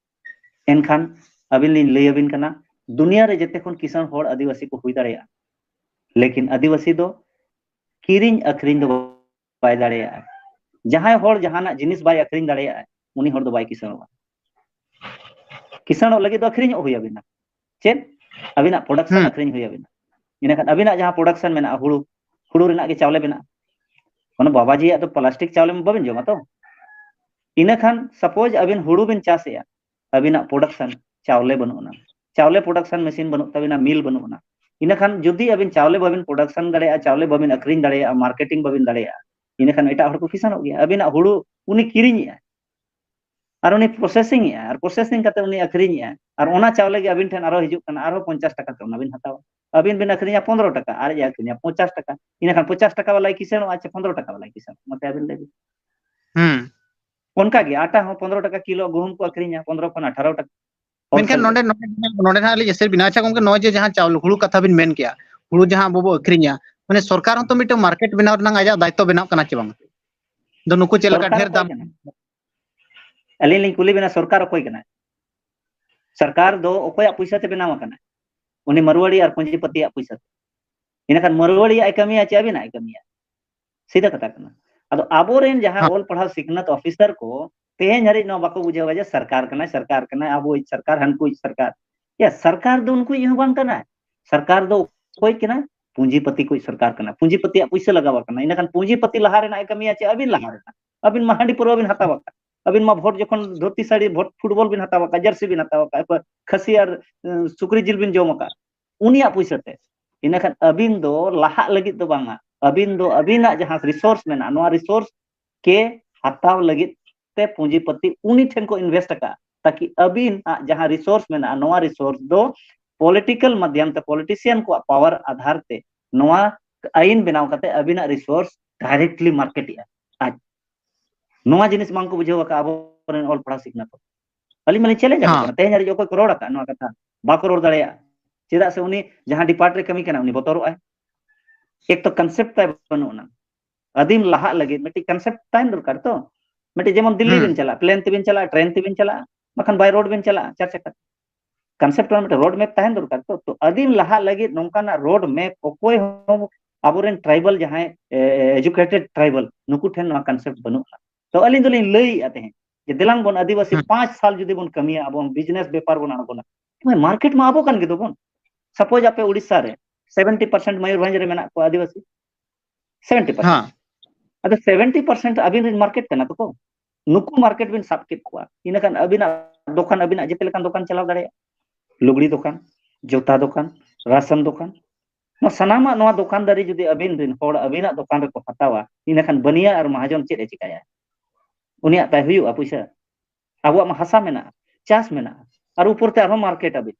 ᱮᱱᱠᱷᱟᱱ ᱟᱹᱵᱤᱱ ᱞᱤᱧ ᱞᱟᱹᱭ ᱟᱹᱵᱤᱱ ᱠᱟᱱᱟ, ᱫᱩᱱᱤᱭᱟᱹ ᱨᱮ ᱡᱮᱛᱮ ᱠᱷᱚᱱ ᱠᱤᱥᱟᱹᱬ ᱦᱚᱲ ᱟᱹᱫᱤᱵᱟᱹᱥᱤ ᱠᱚ ᱦᱩᱭ ᱫᱟᱲᱮᱭᱟᱜᱼᱟ, ᱞᱮᱠᱤᱱ ᱟᱹᱫᱤᱵᱟᱹᱥᱤ ᱫᱚ ᱠᱤᱨᱤᱧ ᱟᱹᱠᱷᱨᱤᱧ ᱫᱚ ᱵᱟᱭ ᱫᱟᱲᱮᱭᱟᱜᱼᱟ᱾ ᱡᱟᱦᱟᱸᱭ ᱦᱚᱲ ᱡᱟᱦᱟᱱᱟᱜ ᱡᱤᱱᱤᱥ ᱵᱟᱭ ᱟᱹᱠᱷᱨᱤᱧ ᱫᱟᱲᱮᱭᱟᱜᱼᱟ, ᱩᱱᱤ ᱦᱚᱲ ᱫᱚ ᱵᱟᱭ ᱠᱤᱥᱟᱹᱬᱚᱜᱼᱟ᱾ ᱠᱤᱥᱟᱹᱬᱚᱜ ᱞᱟᱹᱜᱤᱫ ᱫᱚ ᱟᱹᱠᱷᱨᱤᱧᱚᱜ ᱦᱩᱭ ᱟᱵᱤᱱᱟ᱾ ᱪᱮᱫ? ᱟᱹᱵᱤᱱᱟᱜ ᱯᱨᱚᱰᱟᱠᱥᱚᱱ ᱟᱹᱠᱷᱨᱤᱧ ᱦᱩᱭ ᱟᱵᱤᱱᱟ᱾ ᱤᱱᱟᱹᱠᱷᱟᱱ ᱟᱹᱵᱤᱱᱟᱜ ᱡᱟᱦᱟᱸ ᱯᱨᱚᱰᱟᱠᱥᱚᱱ ᱢᱮᱱᱟᱜᱼᱟ, ᱦᱩᱲᱩ, ᱦᱩᱲᱩ ᱨᱮᱱᱟᱜ ᱜᱮ ᱪᱟᱣᱞᱮ ᱵᱮᱱᱟᱜᱼᱟ᱾ ᱚᱱᱟ ᱵᱟᱵᱟᱡᱤᱭᱟᱜ ᱫᱚ ᱯᱞᱟᱥᱴᱤᱠ ᱪᱟᱣᱞᱮ ᱢᱟ ᱵᱟᱵᱤᱱ ᱡᱚᱢᱟ ᱛᱚ᱾ ᱤᱱᱟᱹᱠᱷᱟᱱ ᱥᱟᱯᱳᱡ ᱟᱹᱵᱤᱱ ᱦᱩᱲᱩ ᱵᱤᱱ ᱪᱟᱥᱮᱜᱼᱟ, ᱟᱹᱵᱤᱱᱟᱜ ᱯᱨᱚᱰᱟᱠᱥᱚᱱ ᱪᱟᱣᱞᱮ ᱵᱟᱹᱱᱩᱜ ᱟᱱᱟ, ᱪᱟᱣᱞᱮ ᱯᱨᱚᱰᱟᱠᱥᱚᱱ ᱢᱮᱥᱤᱱ ᱵᱟᱹᱱᱩᱜ ᱛᱟᱵᱤᱱᱟ, ᱢᱤᱞ ᱵᱟᱹᱱᱩᱜ ᱟᱱᱟ, ᱤᱱᱟᱹᱠᱷᱟᱱ ᱡᱩᱫᱤ ᱟᱹᱵᱤᱱ ᱪᱟᱣᱞᱮ ᱵᱟᱵᱤᱱ ᱯᱨᱚᱰᱟᱠᱥᱚᱱ ᱫᱟᱲᱮᱭᱟᱜᱼᱟ, ᱪᱟᱣᱞᱮ ᱵᱟᱵᱤᱱ ᱟᱹᱠᱷᱨᱤᱧ ᱫᱟᱲᱮᱭᱟᱜᱼᱟ, ᱢᱟᱨᱠᱮᱴᱤᱝ ᱵᱟᱵᱤᱱ ᱫᱟᱲᱮᱭᱟᱜᱼᱟ, ᱤᱱᱟᱹᱠᱷᱟᱱ ᱮᱴᱟᱜ ᱦᱚᱲ ᱠᱚ ᱠᱤᱥᱟᱹᱬᱚᱜ ᱜᱮᱭᱟ᱾ ᱟᱹᱵᱤᱱᱟᱜ ᱦᱩᱲᱩ ᱩᱱᱤ ᱠᱤᱨᱤᱧᱮᱜᱼᱟᱭ, ᱟᱨ ᱩᱱᱤ ᱯᱨᱚᱥᱮᱥᱤᱝ ᱮᱜᱼᱟ, ᱟᱨ ᱯᱨᱚᱥᱮᱥᱤᱝ ᱠᱟᱛᱮ ᱩᱱᱤ ᱟᱹᱠᱷᱨᱤᱧᱮᱜᱼᱟ, ᱟᱨ ᱚᱱᱟ ᱪᱟᱣᱞᱮ ᱜᱮ ᱟᱹᱵᱤᱱ ᱴᱷᱮᱱ ᱟᱨᱦᱚᱸ ᱦᱤᱡᱩᱜ ᱠᱟᱱᱟ, ᱟᱨᱦᱚᱸ ᱯᱚᱧᱪᱟᱥ ᱴᱟᱠᱟ ᱛᱮ ᱚᱱᱟ ᱵᱤᱱ ᱦᱟᱛᱟᱣᱟ᱾ ᱟᱹᱵᱤᱱ ᱵᱤᱱ ᱟᱹᱠᱷᱨᱤᱧᱟ ᱯᱚᱱᱨᱚ ᱴᱟᱠᱟ, ᱟᱨ ᱮ ᱟᱹᱠᱷᱨᱤᱧᱟ ᱯᱚᱧᱪᱟᱥ ᱴᱟᱠᱟ, ᱤᱱᱟᱹᱠᱷᱟᱱ ᱯᱚᱧᱪᱟᱥ ᱴᱟᱠᱟ ᱵᱟᱞᱟᱭ ᱠᱤᱥᱟᱹᱬᱚᱜᱼᱟ ᱪᱮ ᱯᱚᱱᱨᱚ ᱴᱟᱠᱟ ᱵᱟᱞᱟᱭ ᱠᱤᱥᱟᱹᱬᱚᱜᱼᱟ? ᱢᱟᱥᱮ ᱟᱹᱵᱤᱱ ᱞᱟᱹᱭ ᱵᱤᱱ᱾ ᱦᱩᱸ᱾ ᱚᱱᱠᱟ ᱜᱮ ᱟᱴᱟ ᱦᱚᱸ ᱯᱚᱱᱨᱚ ᱴᱟᱠᱟ ᱠᱤᱞᱳ, ᱜᱩᱦᱩᱢ ᱠᱚ ᱟᱹᱠᱷᱨᱤᱧᱟ ᱯᱚᱱᱨᱚ ᱠᱷᱚᱱ ᱟᱴᱷᱟᱨᱚ ᱴᱟᱠᱟ᱾ ᱢᱮᱱᱠᱷᱟᱱ ᱱᱚᱰᱮ ᱱᱚᱰᱮ ᱱᱚᱰᱮ ᱱᱟᱦᱟᱜ ᱞᱤᱧ ᱮᱥᱮᱨ ᱵᱤᱱᱟ᱾ ᱟᱪᱪᱷᱟ ᱜᱚᱝᱠᱮ, ᱱᱚᱜᱼᱚᱭ ᱡᱮ ᱡᱟᱦᱟᱸ ᱪᱟᱣᱞᱮ, ᱦᱩᱲᱩ ᱠᱟᱛᱷᱟ ᱵᱤᱱ ᱢᱮᱱ ᱠᱮᱜᱼᱟ, ᱦᱩᱲᱩ ᱡᱟᱦᱟᱸ ᱟᱵᱚ ᱵᱚ ᱟᱹᱠᱷᱨᱤᱧᱟ, ᱢᱟᱱᱮ ᱥᱚᱨᱠᱟᱨ ᱦᱚᱸᱛᱚ ᱢᱤᱫᱴᱟᱝ ᱢᱟᱨᱠᱮᱴ ᱵᱮᱱᱟᱣ ᱨᱮᱱᱟᱜ ᱟᱡᱟᱜ ᱫᱟᱭᱤᱛᱛᱚ ᱵᱮᱱᱟᱣ ᱠᱟᱱᱟ ᱪᱮ ᱵᱟᱝ? ᱫᱚ ᱱᱩᱠᱩ ᱪᱮᱫ ᱞᱮᱠᱟ ᱥᱚᱨᱠᱟᱨ ᱰᱷᱮᱨ ᱚᱠᱚᱭ ᱫᱟᱢ ᱠᱟᱱᱟ? ᱟᱹᱞᱤᱧ ᱞᱤᱧ ᱠᱩᱞᱤ ᱵᱮᱱᱟ, ᱥᱚᱨᱠᱟᱨ ᱚᱠᱚᱭ ᱠᱟᱱᱟᱭ? ᱥᱚᱨᱠᱟᱨ ᱫᱚ ᱚᱠᱚᱭᱟᱜ ᱯᱚᱭᱥᱟ ᱛᱮ ᱵᱮᱱᱟᱣ ᱟᱠᱟᱱᱟ? ᱩᱱᱤ ᱢᱟᱨᱣᱟᱲᱤ ᱟᱨ ᱯᱩᱸᱡᱤᱯᱟᱹᱛᱤᱭᱟᱜ ᱯᱚᱭᱥᱟ ᱛᱮ᱾ ᱤᱱᱟᱹᱠᱷᱟᱱ ᱢᱟᱨᱣᱟᱲᱤᱭᱟᱜ ᱮ ᱠᱟᱹᱢᱤᱭᱟ ᱪᱮ ᱟᱹᱵᱤᱱᱟᱜ ᱮ ᱠᱟᱹᱢᱤᱭᱟ? ᱥᱤᱫᱷᱟᱹ ᱠᱟᱛᱷᱟ ᱠᱟᱱᱟ᱾ ᱟᱫᱚ ᱟᱵᱚᱨᱮᱱ ᱡᱟᱦᱟᱸ ᱦᱮᱸ᱾ ᱚᱞ ᱯᱟᱲᱦᱟᱣ ᱥᱤᱠᱷᱱᱟᱹᱛ ᱚᱯᱷᱤᱥᱟᱨ ᱠᱚ ᱛᱮᱦᱮᱧ ᱦᱟᱹᱨᱤᱡ ᱱᱚᱣᱟ ᱵᱟᱠᱚ ᱵᱩᱡᱷᱟᱹᱣᱟ ᱡᱮ ᱥᱚᱨᱠᱟᱨ ᱠᱟᱱᱟᱭ, ᱥᱚᱨᱠᱟᱨ ᱠᱟᱱᱟᱭ, ᱟᱵᱚᱭᱤᱡ ᱥᱚᱨᱠᱟᱨ, ᱦᱟᱱᱠᱩᱭᱤᱡ ᱥᱚᱨᱠᱟᱨ᱾ ᱭᱟ, ᱥᱚᱨᱠᱟᱨ ᱫᱚ ᱩᱱᱠᱩᱭᱤᱡ ᱦᱚᱸ ᱵᱟᱝ ᱠᱟᱱᱟᱭ᱾ ᱥᱚᱨᱠᱟᱨ ᱫᱚ ᱚᱠᱚᱭ ᱠᱟᱱᱟ? ᱯᱩᱸᱡᱤᱯᱟᱹᱛᱤ ᱠᱚᱭᱤᱡ ᱥᱚᱨᱠᱟᱨ ᱠᱟᱱᱟ᱾ ᱯᱩᱸᱡᱤᱯᱟᱹᱛᱤᱭᱟᱜ ᱯᱩᱭᱥᱟᱹ ᱞᱟᱜᱟᱣ ᱟᱠᱟᱱᱟ᱾ ᱤᱱᱟᱹᱠᱷᱟᱱ ᱯᱩᱸᱡᱤᱯᱟᱹᱛᱤ ᱞᱟᱦᱟ ᱨᱮᱱᱟᱜ ᱮ ᱠᱟᱹᱢᱤᱭᱟ ᱪᱮ ᱟᱹᱵᱤᱱ ᱞᱟᱦᱟ ᱨᱮᱱᱟᱜ? ᱟᱹᱵᱤᱱ ᱢᱟ ᱦᱟᱺᱰᱤ ᱯᱟᱹᱨᱣᱟᱹ ᱵᱤᱱ ᱦᱟᱛᱟᱣ ᱟᱠᱟᱫ᱾ ᱟᱹᱵᱤᱱ ᱢᱟ ᱵᱷᱳᱴ ᱡᱚᱠᱷᱚᱱ ᱫᱷᱩᱛᱤ ᱥᱟᱹᱲᱤ, ᱵᱷᱳᱴ ᱯᱷᱩᱴᱵᱚᱞ ᱵᱤᱱ ᱦᱟᱛᱟᱣ ᱟᱠᱟᱫ, ᱡᱟᱹᱨᱥᱤ ᱵᱤᱱ ᱦᱟᱛᱟᱣ ᱟᱠᱟᱫ, ᱠᱷᱟᱹᱥᱤ ᱟᱨ, ᱮ, ᱥᱩᱠᱨᱤ ᱡᱤᱞ ᱵᱤᱱ ᱡᱚᱢ ᱟᱠᱟᱫ, ᱩᱱᱤᱭᱟᱜ ᱯᱩᱭᱥᱟᱹ ᱛᱮ᱾ ᱤᱱᱟᱹᱠᱷᱟᱱ ᱟᱹᱵᱤᱱ ᱫᱚ ᱞᱟᱦᱟᱜ ᱞᱟᱹᱜᱤᱫ ᱫᱚ ᱵᱟᱝᱟ, ᱟᱹᱵᱤᱱ ᱫᱚ ᱟᱹᱵᱤᱱᱟᱜ ᱡᱟᱦᱟᱸ ᱨᱤᱥᱳᱨᱥ ᱢᱮᱱᱟᱜᱼᱟ, ᱱᱚᱣᱟ ᱨᱤᱥᱳᱨᱥ ᱠᱮ ᱦᱟᱛᱟᱣ ᱞᱟᱹᱜᱤᱫ ᱛᱮ ᱯᱩᱸᱡᱤᱯᱟᱹᱛᱤ ᱩᱱᱤ ᱴᱷᱮᱱ ᱠᱚ ᱤᱱᱵᱷᱮᱥᱴ ᱟᱠᱟᱫᱼᱟ, ᱛᱟᱠᱤ ᱟᱹᱵᱤᱱᱟᱜ ᱡᱟᱦᱟᱸ ᱨᱤᱥᱳᱨᱥ ᱢᱮᱱᱟᱜᱼᱟ, ᱱᱚᱣᱟ ᱨᱤᱥᱳᱨᱥ ᱫᱚ ᱯᱚᱞᱤᱴᱤᱠᱟᱞ ᱢᱟᱫᱽᱫᱷᱚᱢ ᱛᱮ, ᱯᱚᱞᱤᱴᱤᱥᱤᱭᱟᱱ ᱠᱚᱣᱟᱜ ᱯᱟᱣᱟᱨ ᱟᱫᱷᱟᱨ ᱛᱮ ᱱᱚᱣᱟ ᱟᱭᱤᱱ ᱵᱮᱱᱟᱣ ᱠᱟᱛᱮ ᱟᱹᱵᱤᱱᱟᱜ ᱨᱤᱥᱳᱨᱥ ᱰᱟᱭᱨᱮᱠᱴᱞᱤ ᱢᱟᱨᱠᱮᱴ ᱮᱜᱼᱟ᱾ ᱟᱡ ᱱᱚᱣᱟ ᱡᱤᱱᱤᱥ ᱵᱟᱝ ᱠᱚ ᱵᱩᱡᱷᱟᱹᱣ ᱟᱠᱟᱫ ᱟᱵᱚᱨᱮᱱ ᱚᱞ ᱯᱟᱲᱦᱟᱣ ᱥᱤᱠᱷᱱᱟᱹᱛ ᱦᱚᱲ᱾ ᱟᱹᱞᱤᱧ ᱢᱟᱞᱤᱧ ᱪᱮᱞᱮᱧᱡᱽ ᱟᱠᱚ ᱠᱟᱱᱟ, ᱛᱮᱦᱮᱧ ᱦᱟᱹᱨᱤᱡ ᱚᱠᱚᱭ ᱠᱚ ᱨᱚᱲ ᱟᱠᱟᱫ ᱱᱚᱣᱟ ᱠᱟᱛᱷᱟ? ᱵᱟᱠᱚ ᱨᱚᱲ ᱫᱟᱲᱮᱭᱟᱜᱼᱟ᱾ ᱪᱮᱫᱟᱜ ᱥᱮ ᱩᱱᱤ ᱡᱟᱦᱟᱸ ᱰᱤᱯᱟᱨᱴ ᱨᱮ ᱠᱟᱹᱢᱤ ᱠᱟᱱᱟ, ᱩᱱᱤ ᱵᱚᱛᱚᱨᱚᱜ ᱟᱭ᱾ ᱮᱠ ᱛᱚ ᱠᱚᱱᱥᱮᱯᱴ ᱛᱟᱭ ᱵᱟᱹᱱᱩᱜ ᱟᱱᱟ᱾ ᱟᱹᱫᱤᱢ ᱞᱟᱦᱟᱜ ᱞᱟᱹᱜᱤᱫ ᱢᱤᱫᱴᱤᱡ ᱠᱚᱱᱥᱮᱯᱴ ᱛᱟᱦᱮᱱ ᱫᱚᱨᱠᱟᱨ ᱛᱚ᱾ ᱢᱤᱫᱴᱤᱡ ᱡᱮᱢᱚᱱ ᱫᱤᱞᱞᱤ ᱵᱮᱱ ᱪᱟᱞᱟᱜᱼᱟ, ᱯᱞᱮᱱ ᱛᱮᱵᱮᱱ ᱪᱟᱞᱟᱜᱼᱟ, ᱴᱨᱮᱱ ᱛᱮᱵᱮᱱ ᱪᱟᱞᱟᱜᱼᱟ, ᱵᱟᱠᱷᱟᱱ ᱵᱟᱭ ᱨᱳᱰ ᱵᱮᱱ ᱪᱟᱞᱟᱜᱼᱟ, ᱪᱟᱨ ᱪᱟᱠᱟ᱾ ᱠᱚᱱᱥᱮᱯᱴ ᱨᱮ ᱢᱤᱫᱴᱮᱱ ᱨᱳᱰ ᱢᱮᱯ ᱛᱟᱦᱮᱱ ᱫᱚᱨᱠᱟᱨ ᱛᱚ᱾ ᱛᱚ ᱟᱹᱫᱤᱢ ᱞᱟᱦᱟᱜ ᱞᱟᱹᱜᱤᱫ ᱱᱚᱝᱠᱟᱱᱟᱜ ᱨᱳᱰ ᱢᱮᱯ ᱚᱠᱚᱭ ᱦᱚᱸ ᱟᱵᱚᱨᱮᱱ ᱴᱨᱟᱭᱵᱟᱞ ᱡᱟᱦᱟᱸᱭ, ᱮ, ᱮᱡᱩᱠᱮᱴᱮᱰ ᱴᱨᱟᱭᱵᱟᱞ, ᱱᱩᱠᱩ ᱴᱷᱮᱱ ᱱᱚᱣᱟ ᱠᱚᱱᱥᱮᱯᱴ ᱵᱟᱹᱱᱩᱜᱼᱟ᱾ ᱛᱚ ᱟᱹᱞᱤᱧ ᱫᱚᱞᱤᱧ ᱞᱟᱹᱭᱮᱫᱼᱟ ᱛᱮᱦᱮᱧ ᱡᱮ ᱫᱮᱞᱟᱝ ᱵᱚᱱ ᱟᱹᱫᱤᱵᱟᱹᱥᱤ ᱦᱩᱸ᱾ ᱯᱟᱸᱪ ᱥᱟᱞ ᱡᱩᱫᱤ ᱵᱚᱱ ᱠᱟᱹᱢᱤᱭᱟ, ᱟᱵᱚ ᱵᱤᱡᱽᱱᱮᱥ ᱵᱮᱯᱟᱨ ᱵᱚᱱ ᱟᱬᱜᱚᱱᱟ, ᱢᱟᱨᱠᱮᱴ ᱢᱟ ᱟᱵᱚ ᱠᱟᱱ ᱜᱮ ᱫᱚᱵᱚᱱ᱾ ᱥᱟᱯᱳᱡ ᱟᱯᱮ ᱩᱲᱤᱥᱥᱟ ᱨᱮ ᱥᱮᱵᱷᱮᱱᱴᱤ ᱯᱟᱨᱥᱮᱱᱴ ᱢᱚᱭᱩᱨᱵᱷᱚᱸᱡᱽ ᱨᱮ ᱢᱮᱱᱟᱜ ᱠᱚᱣᱟ ᱟᱹᱫᱤᱵᱟᱹᱥᱤ, ᱥᱮᱵᱷᱮᱱᱴᱤ ᱯᱟᱨᱥᱮᱱᱴ᱾ ᱦᱮᱸ᱾ ᱟᱫᱚ ᱥᱮᱵᱷᱮᱱᱴᱤ ᱯᱟᱨᱥᱮᱱᱴ ᱟᱹᱵᱤᱱ ᱨᱮᱱ ᱢᱟᱨᱠᱮᱴ ᱠᱟᱱᱟ ᱛᱚᱠᱚ, ᱱᱩᱠᱩ ᱢᱟᱨᱠᱮᱴ ᱵᱤᱱ ᱥᱟᱵ ᱠᱮᱫ ᱠᱚᱣᱟ, ᱤᱱᱟᱹᱠᱷᱟᱱ ᱟᱹᱵᱤᱱᱟᱜ ᱫᱚᱠᱟᱱ, ᱟᱹᱵᱤᱱᱟᱜ ᱡᱮᱛᱮ ᱞᱮᱠᱟᱱ ᱫᱚᱠᱟᱱ ᱪᱟᱞᱟᱣ ᱫᱟᱲᱮᱭᱟᱜᱼᱟ, ᱞᱩᱜᱽᱲᱤ ᱫᱚᱠᱟᱱ, ᱡᱩᱛᱟ ᱫᱚᱠᱟᱱ, ᱨᱟᱥᱚᱱ ᱫᱚᱠᱟᱱ, ᱱᱚᱣᱟ ᱥᱟᱱᱟᱢᱟᱜ ᱱᱚᱣᱟ ᱫᱚᱠᱟᱱᱫᱟᱨᱤ ᱡᱩᱫᱤ ᱟᱹᱵᱤᱱ ᱨᱮᱱ ᱦᱚᱲ ᱟᱹᱵᱤᱱᱟᱜ ᱫᱚᱠᱟᱱ ᱨᱮᱠᱚ ᱦᱟᱛᱟᱣᱟ, ᱤᱱᱟᱹᱠᱷᱟᱱ ᱵᱟᱹᱱᱤᱭᱟ ᱟᱨ ᱢᱟᱦᱟᱡᱚᱱ ᱪᱮᱫ ᱮ ᱪᱤᱠᱟᱹᱭᱟ? ᱩᱱᱤᱭᱟᱜ ᱛᱟᱭ ᱦᱩᱭᱩᱜᱼᱟ ᱯᱩᱭᱥᱟᱹ? ᱟᱵᱚᱣᱟᱜ ᱢᱟ ᱦᱟᱥᱟ ᱢᱮᱱᱟᱜᱼᱟ, ᱪᱟᱥ ᱢᱮᱱᱟᱜᱼᱟ, ᱟᱨ ᱩᱯᱚᱨ ᱛᱮ ᱟᱨᱦᱚᱸ ᱢᱟᱨᱠᱮᱴ ᱟᱵᱤᱱ᱾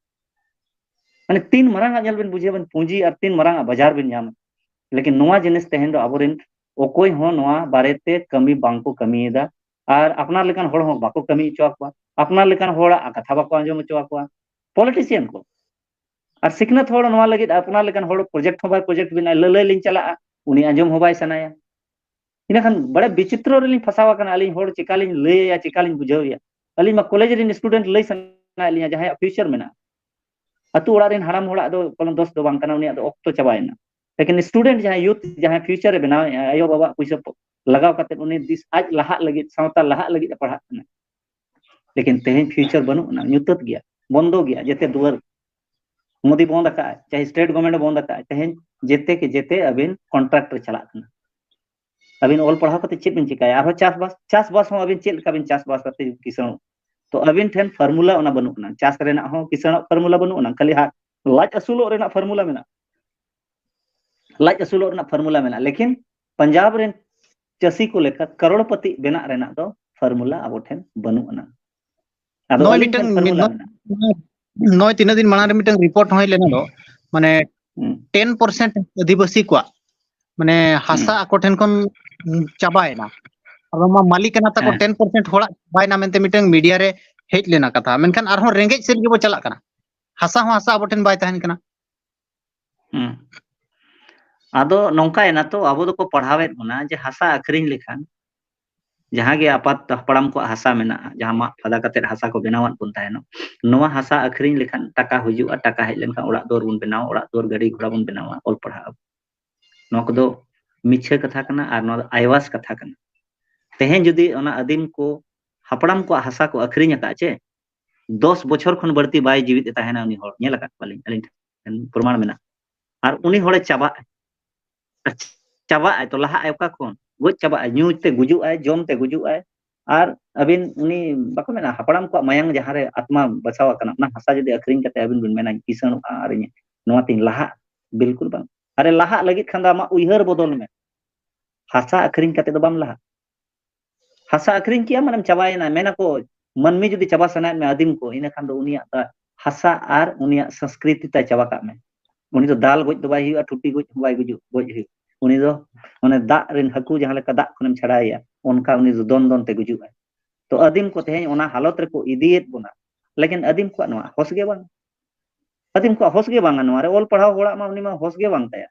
ᱢᱟᱱᱮ ᱛᱤᱱ ᱢᱟᱨᱟᱝ ᱟᱜ ᱧᱮᱞ ᱵᱤᱱ, ᱵᱩᱡᱷᱟᱹᱣ ᱵᱤᱱ, ᱯᱩᱸᱡᱤ ᱟᱨ ᱛᱤᱱ ᱢᱟᱨᱟᱝ ᱟᱜ ᱵᱟᱡᱟᱨ ᱵᱤᱱ ᱧᱟᱢᱟ᱾ ᱞᱮᱠᱤᱱ ᱱᱚᱣᱟ ᱡᱤᱱᱤᱥ ᱛᱮᱦᱮᱧ ᱫᱚ ᱟᱵᱚᱨᱮᱱ ᱚᱠᱚᱭ ᱦᱚᱸ ᱱᱚᱣᱟ ᱵᱟᱨᱮᱛᱮ ᱠᱟᱹᱢᱤ ᱵᱟᱝ ᱠᱚ ᱠᱟᱹᱢᱤᱭᱮᱫᱟ, ᱟᱨ ᱟᱯᱱᱟᱨ ᱞᱮᱠᱟᱱ ᱦᱚᱲ ᱦᱚᱸ ᱵᱟᱠᱚ ᱠᱟᱹᱢᱤ ᱦᱚᱪᱚ ᱟᱠᱚᱣᱟ, ᱟᱯᱱᱟᱨ ᱞᱮᱠᱟᱱ ᱦᱚᱲᱟᱜ ᱠᱟᱛᱷᱟ ᱵᱟᱠᱚ ᱟᱸᱡᱚᱢ ᱦᱚᱪᱚ ᱟᱠᱚᱣᱟ᱾ ᱯᱚᱞᱤᱴᱤᱥᱤᱭᱟᱱ ᱠᱚ ᱟᱨ ᱥᱤᱠᱷᱱᱟᱹᱛ ᱦᱚᱲ ᱱᱚᱣᱟ ᱞᱟᱹᱜᱤᱫ ᱟᱯᱱᱟᱨ ᱞᱮᱠᱟᱱ ᱦᱚᱲ ᱯᱨᱚᱡᱮᱠᱴ ᱦᱚᱸ ᱵᱟᱭ ᱯᱨᱚᱡᱮᱠᱴ ᱵᱮᱱᱟᱭ, ᱞᱟᱹᱞᱟᱹᱭ ᱞᱤᱧ ᱪᱟᱞᱟᱜᱼᱟ, ᱩᱱᱤ ᱟᱸᱡᱚᱢ ᱦᱚᱸ ᱵᱟᱭ ᱥᱟᱱᱟᱭᱟ᱾ ᱤᱱᱟᱹᱠᱷᱟᱱ ᱵᱟᱲᱮ ᱵᱤᱪᱤᱛᱨᱚ ᱨᱮᱞᱤᱧ ᱯᱷᱟᱸᱥᱟᱣ ᱟᱠᱟᱱᱟ, ᱟᱹᱞᱤᱧ ᱦᱚᱲ ᱪᱮᱠᱟ ᱞᱤᱧ ᱞᱟᱹᱭᱟ, ᱪᱮᱠᱟ ᱞᱤᱧ ᱵᱩᱡᱷᱟᱹᱣ ᱮᱭᱟ? ᱟᱹᱞᱤᱧ ᱢᱟ ᱠᱚᱞᱮᱡᱽ ᱨᱮᱱ ᱥᱴᱩᱰᱮᱱᱴ ᱞᱟᱹᱭ ᱥᱟᱱᱟᱭᱮᱫ ᱞᱤᱧᱟ, ᱡᱟᱦᱟᱸᱭᱟᱜ ᱯᱷᱤᱭᱩᱪᱟᱨ ᱢᱮᱱᱟᱜᱼᱟ᱾ ᱟᱹᱛᱩ ᱚᱲᱟᱜ ᱨᱮᱱ ᱦᱟᱲᱟᱢ ᱦᱚᱲᱟᱜ ᱫᱚ ᱠᱳᱱᱳ ᱫᱳᱥ ᱫᱚ ᱵᱟᱝ ᱠᱟᱱᱟ, ᱩᱱᱤᱭᱟᱜ ᱫᱚ ᱚᱠᱛᱚ ᱪᱟᱵᱟᱭᱮᱱᱟ᱾ ᱞᱮᱠᱤᱱ ᱥᱴᱩᱰᱮᱱᱴ ᱡᱟᱦᱟᱸᱭ ᱭᱩᱛᱷ, ᱡᱟᱦᱟᱸᱭ ᱯᱷᱤᱭᱩᱪᱟᱨ ᱮ ᱵᱮᱱᱟᱣᱮᱫᱼᱟ, ᱟᱭᱳ ᱵᱟᱵᱟᱣᱟᱜ ᱯᱩᱭᱥᱟᱹ ᱯᱚ-, ᱞᱟᱜᱟᱣ ᱠᱟᱛᱮ ᱩᱱᱤ ᱫᱤᱥ ᱟᱡ ᱞᱟᱦᱟᱜ ᱞᱟᱹᱜᱤᱫ, ᱥᱟᱶᱛᱟ ᱞᱟᱦᱟᱜ ᱞᱟᱹᱜᱤᱫ ᱮ ᱯᱟᱲᱦᱟᱜ ᱠᱟᱱᱟ᱾ ᱞᱮᱠᱤᱱ ᱛᱮᱦᱮᱧ ᱯᱷᱤᱭᱩᱪᱟᱨ ᱵᱟᱹᱱᱩᱜ ᱟᱱᱟ, ᱧᱩᱛᱟᱹᱛ ᱜᱮᱭᱟ, ᱵᱚᱱᱫᱚ ᱜᱮᱭᱟ, ᱡᱮᱛᱮ ᱫᱩᱣᱟᱹᱨ᱾ ᱢᱳᱫᱤ ᱵᱚᱱᱫ ᱟᱠᱟᱫᱼᱟᱭ, ᱪᱟᱦᱮ ᱥᱴᱮᱴ ᱜᱚᱵᱷᱚᱨᱱᱢᱮᱱᱴ ᱮ ᱵᱚᱱᱫ ᱟᱠᱟᱫᱼᱟᱭ, ᱛᱮᱦᱮᱧ ᱡᱮᱛᱮ ᱠᱮ ᱡᱮᱛᱮ ᱟᱹᱵᱤᱱ ᱠᱚᱱᱴᱨᱟᱠᱴ ᱨᱮ ᱪᱟᱞᱟᱜ ᱠᱟᱱᱟ᱾ ᱟᱹᱵᱤᱱ ᱚᱞ ᱯᱟᱲᱦᱟᱣ ᱠᱟᱛᱮ ᱪᱮᱫ ᱵᱤᱱ ᱪᱤᱠᱟᱹᱭᱟ? ᱟᱨᱦᱚᱸ ᱪᱟᱥᱵᱟᱥ, ᱪᱟᱥᱵᱟᱥ ᱦᱚᱸ ᱟᱹᱵᱤᱱ ᱪᱮᱫ ᱞᱮᱠᱟ ᱵᱤᱱ ᱪᱟᱥᱵᱟᱥ ᱠᱟᱛᱮ ᱠᱤᱥᱟᱹᱬᱚᱜ? ᱛᱚ ᱟᱹᱵᱤᱱ ᱴᱷᱮᱱ ᱯᱷᱚᱨᱢᱩᱞᱟ ᱚᱱᱟ ᱵᱟᱹᱱᱩᱜ ᱟᱱᱟ, ᱪᱟᱥ ᱨᱮᱱᱟᱜ ᱦᱚᱸ ᱠᱤᱥᱟᱹᱬᱚᱜ ᱯᱷᱚᱨᱢᱩᱞᱟ ᱵᱟᱹᱱᱩᱜ ᱟᱱᱟ, ᱠᱷᱟᱹᱞᱤ ᱦᱟ-, ᱞᱟᱡ ᱟᱹᱥᱩᱞᱚᱜ ᱨᱮᱱᱟᱜ ᱯᱷᱚᱨᱢᱩᱞᱟ ᱢᱮᱱᱟᱜᱼᱟ᱾ ᱞᱟᱡ ᱟᱹᱥᱩᱞᱚᱜ ᱨᱮᱱᱟᱜ ᱯᱷᱚᱨᱢᱩᱞᱟ ᱢᱮᱱᱟᱜᱼᱟ, ᱞᱮᱠᱤᱱ ᱯᱟᱧᱡᱟᱵᱽ ᱨᱮᱱ ᱪᱟᱹᱥᱤ ᱠᱚ ᱞᱮᱠᱟ ᱠᱟᱨᱳᱲᱯᱚᱛᱤ ᱵᱮᱱᱟᱜ ᱨᱮᱱᱟᱜ ᱫᱚ ᱯᱷᱚᱨᱢᱩᱞᱟ ᱟᱵᱚ ᱴᱷᱮᱱ ᱵᱟᱹᱱᱩᱜ ᱟᱱᱟ᱾ ᱟᱫᱚ ᱱᱚᱜᱼᱚᱭ ᱟᱹᱞᱤᱧ ᱴᱷᱮᱱ ᱢᱤᱫᱴᱟᱝ ᱯᱷᱚᱨᱢᱩᱞᱟ ᱱᱚᱣᱟ ᱢᱮᱱᱟᱜᱼᱟ᱾ ᱱᱚᱜᱼᱚᱭ ᱛᱤᱱᱟᱹᱜ ᱫᱤᱱ ᱢᱟᱲᱟᱝ ᱨᱮ ᱢᱤᱫᱴᱟᱝ ᱨᱤᱯᱳᱨᱴ ᱦᱚᱸ ᱦᱮᱡ ᱞᱮᱱᱟ ᱫᱚ, ᱢᱟᱱᱮ ᱦᱩᱸ᱾ ᱴᱮᱱ ᱯᱟᱨᱥᱮᱱᱴ ᱟᱹᱫᱤᱵᱟᱹᱥᱤ ᱠᱚᱣᱟᱜ ᱢᱟᱱᱮ ᱦᱟᱥᱟ ᱦᱩᱸ᱾ ᱟᱠᱚ ᱴᱷᱮᱱ ᱠᱷᱚᱱ ᱪᱟᱵᱟᱭᱮᱱᱟ᱾ ᱟᱨ ᱱᱚᱣᱟ ᱢᱟᱹᱞᱤᱠᱟᱱᱟ ᱛᱟᱠᱚ ᱦᱮᱸ᱾ ᱴᱮᱱ ᱯᱟᱨᱥᱮᱱᱴ ᱦᱚᱲᱟᱜ ᱪᱟᱵᱟᱭᱮᱱᱟ ᱢᱮᱱᱛᱮ ᱢᱤᱫᱴᱟᱝ ᱢᱤᱰᱤᱭᱟ ᱨᱮ ᱦᱮᱡ ᱞᱮᱱᱟ ᱠᱟᱛᱷᱟ, ᱢᱮᱱᱠᱷᱟᱱ ᱟᱨᱦᱚᱸ ᱨᱮᱸᱜᱮᱡ ᱥᱮᱫ ᱜᱮᱵᱚ ᱪᱟᱞᱟᱜ ᱠᱟᱱᱟ᱾ ᱦᱟᱥᱟ ᱦᱚᱸ ᱦᱟᱥᱟ ᱟᱵᱚ ᱴᱷᱮᱱ ᱵᱟᱭ ᱛᱟᱦᱮᱱ ᱠᱟᱱᱟ᱾ ᱦᱩᱸ᱾ ᱟᱫᱚ ᱱᱚᱝᱠᱟᱭᱮᱱᱟ ᱛᱚ, ᱟᱵᱚ ᱫᱚᱠᱚ ᱯᱟᱲᱦᱟᱣᱮᱫ ᱵᱚᱱᱟ ᱡᱮ ᱦᱟᱥᱟ ᱟᱹᱠᱷᱨᱤᱧ ᱞᱮᱠᱷᱟᱱ, ᱡᱟᱦᱟᱸ ᱜᱮ ᱟᱯᱟᱛ ᱦᱟᱯᱲᱟᱢ ᱠᱚᱣᱟᱜ ᱦᱟᱥᱟ ᱢᱮᱱᱟᱜᱼᱟ, ᱡᱟᱦᱟᱸ ᱢᱟᱜ ᱯᱷᱟᱫᱟ ᱠᱟᱛᱮᱫ ᱦᱟᱥᱟ ᱠᱚ ᱵᱮᱱᱟᱣᱟᱫ ᱵᱚᱱ ᱛᱟᱦᱮᱱᱚᱜ, ᱱᱚᱣᱟ ᱦᱟᱥᱟ ᱟᱹᱠᱷᱨᱤᱧ ᱞᱮᱠᱷᱟᱱ ᱴᱟᱠᱟ ᱦᱤᱡᱩᱜᱼᱟ, ᱴᱟᱠᱟ ᱦᱮᱡ ᱞᱮᱱᱠᱷᱟᱱ ᱚᱲᱟᱜ ᱫᱩᱣᱟᱹᱨ ᱵᱚᱱ ᱵᱮᱱᱟᱣᱟ, ᱚᱲᱟᱜ ᱫᱩᱣᱟᱹᱨ ᱜᱟᱹᱰᱤ ᱜᱷᱚᱲᱟ ᱵᱚᱱ ᱵᱮᱱᱟᱣᱟ, ᱚᱞ ᱯᱟᱲᱦᱟᱜ ᱟᱵᱚᱱ᱾ ᱱᱚᱣᱟ ᱠᱚᱫᱚ ᱢᱤᱪᱷᱟᱹ ᱠᱟᱛᱷᱟ ᱠᱟᱱᱟ ᱟᱨ ᱱᱚᱣᱟ ᱫᱚ ᱟᱭᱣᱟᱥ ᱠᱟᱛᱷᱟ ᱠᱟᱱᱟ᱾ ᱛᱮᱦᱮᱧ ᱡᱩᱫᱤ ᱚᱱᱟ ᱟᱹᱫᱤᱢ ᱠᱚ ᱦᱟᱯᱲᱟᱢ ᱠᱚᱣᱟᱜ ᱦᱟᱥᱟ ᱠᱚ ᱟᱹᱠᱷᱨᱤᱧ ᱟᱠᱟᱫ ᱪᱮ, ᱫᱚᱥ ᱵᱚᱪᱷᱚᱨ ᱠᱷᱚᱱ ᱵᱟᱹᱲᱛᱤ ᱵᱟᱭ ᱡᱤᱣᱤᱫ ᱮ ᱛᱟᱦᱮᱱᱟ ᱩᱱᱤ ᱦᱚᱲ, ᱧᱮᱞ ᱟᱠᱟᱫ ᱠᱚᱣᱟᱞᱤᱧ, ᱟᱹᱞᱤᱧ ᱴᱷᱮᱱ ᱯᱨᱚᱢᱟᱬ ᱢᱮᱱᱟᱜᱼᱟ᱾ ᱟᱨ ᱩᱱᱤ ᱦᱚᱲᱮ ᱪᱟᱵᱟᱜᱼᱟ, ᱟᱨ ᱪᱟᱵᱟᱜ ᱟᱭ ᱛᱚ, ᱞᱟᱦᱟᱜ ᱟᱭ ᱚᱠᱟ ᱠᱷᱚᱱ? ᱜᱚᱡ ᱪᱟᱵᱟᱜ ᱟᱭ, ᱧᱩ ᱛᱮ ᱜᱩᱡᱩᱜ ᱟᱭ, ᱡᱚᱢ ᱛᱮ ᱜᱩᱡᱩᱜ ᱟᱭ᱾ ᱟᱨ ᱟᱹᱵᱤᱱ ᱩᱱᱤ, ᱵᱟᱠᱚ ᱢᱮᱱᱟ, ᱦᱟᱯᱲᱟᱢ ᱠᱚᱣᱟᱜ ᱢᱟᱭᱟᱝ ᱡᱟᱦᱟᱸ ᱨᱮ ᱟᱛᱢᱟ ᱵᱟᱥᱟᱣ ᱟᱠᱟᱱᱟ, ᱚᱱᱟ ᱦᱟᱥᱟ ᱡᱩᱫᱤ ᱟᱹᱠᱷᱨᱤᱧ ᱠᱟᱛᱮ ᱟᱹᱵᱤᱱ ᱵᱤᱱ ᱢᱮᱱᱟ, "ᱤᱧ ᱠᱤᱥᱟᱹᱬᱚᱜᱼᱟ ᱟᱨ ᱤᱧ ᱱᱚᱣᱟ ᱛᱤᱧ ᱞᱟᱦᱟᱜᱼᱟ", ᱵᱤᱞᱠᱩᱞ ᱵᱟᱝ᱾ ᱟᱨᱮ, ᱞᱟᱦᱟᱜ ᱞᱟᱹᱜᱤᱫ ᱠᱷᱟᱱ ᱫᱚ ᱟᱢᱟᱜ ᱩᱭᱦᱟᱹᱨ ᱵᱚᱫᱚᱞ ᱢᱮ᱾ ᱦᱟᱥᱟ ᱟᱹᱠᱷᱨᱤᱧ ᱠᱟᱛᱮ ᱫᱚ ᱵᱟᱢ ᱞᱟᱦᱟᱜᱼᱟ᱾ ᱦᱟᱥᱟ ᱟᱹᱠᱷᱨᱤᱧ ᱠᱮᱜᱼᱟ ᱢᱟᱱᱮᱢ ᱪᱟᱵᱟᱭᱮᱱᱟ᱾ ᱢᱮᱱᱟᱠᱚ, ᱢᱟᱹᱱᱢᱤ ᱡᱩᱫᱤ ᱪᱟᱵᱟ ᱥᱟᱱᱟᱭᱮᱫ ᱢᱮᱭᱟ ᱟᱹᱫᱤᱢ ᱠᱚ, ᱤᱱᱟᱹ ᱠᱷᱟᱱ ᱫᱚ ᱩᱱᱤᱭᱟᱜ ᱫᱟ-, ᱦᱟᱥᱟ ᱟᱨ ᱩᱱᱤᱭᱟᱜ ᱥᱚᱝᱥᱠᱨᱤᱛᱤ ᱛᱟᱭ ᱪᱟᱵᱟ ᱠᱟᱜ ᱢᱮ᱾ ᱩᱱᱤ ᱫᱚ ᱫᱟᱞ ᱜᱚᱡ ᱫᱚ ᱵᱟᱭ ᱦᱩᱭᱩᱜᱼᱟ, ᱴᱩᱴᱤ ᱜᱚᱡ ᱦᱚᱸ ᱵᱟᱭ ᱜᱩᱡᱩᱜ, ᱜᱚᱡ ᱦᱩᱭᱩᱜ᱾ ᱩᱱᱤ ᱫᱚ ᱚᱱᱮ ᱫᱟᱜ ᱨᱮᱱ ᱦᱟᱹᱠᱩ ᱡᱟᱦᱟᱸ ᱞᱮᱠᱟ ᱫᱟᱜ ᱠᱷᱚᱱᱮᱢ ᱪᱷᱟᱰᱟᱭᱮᱭᱟ, ᱚᱱᱠᱟ ᱩᱱᱤ ᱫᱚ ᱫᱚᱱ ᱫᱚᱱ ᱛᱮ ᱜᱩᱡᱩᱜᱼᱟᱭ᱾ ᱛᱚ ᱟᱹᱫᱤᱢ ᱠᱚ ᱛᱮᱦᱮᱧ ᱚᱱᱟ ᱦᱟᱞᱚᱛ ᱨᱮᱠᱚ ᱤᱫᱤᱭᱮᱫ ᱵᱚᱱᱟ, ᱞᱮᱠᱤᱱ ᱟᱹᱫᱤᱢ ᱠᱚᱣᱟᱜ ᱱᱚᱣᱟ ᱦᱚᱥ ᱜᱮ ᱵᱟᱝ᱾ ᱟᱹᱫᱤᱢ ᱠᱚᱣᱟᱜ ᱦᱚᱥ ᱜᱮ ᱵᱟᱝᱟ ᱱᱚᱣᱟ ᱨᱮ᱾ ᱚᱞ ᱯᱟᱲᱦᱟᱣ ᱦᱚᱲᱟᱜ ᱢᱟ ᱩᱱᱤ ᱢᱟ ᱦᱚᱥ ᱜᱮ ᱵᱟᱝ ᱛᱟᱭᱟ᱾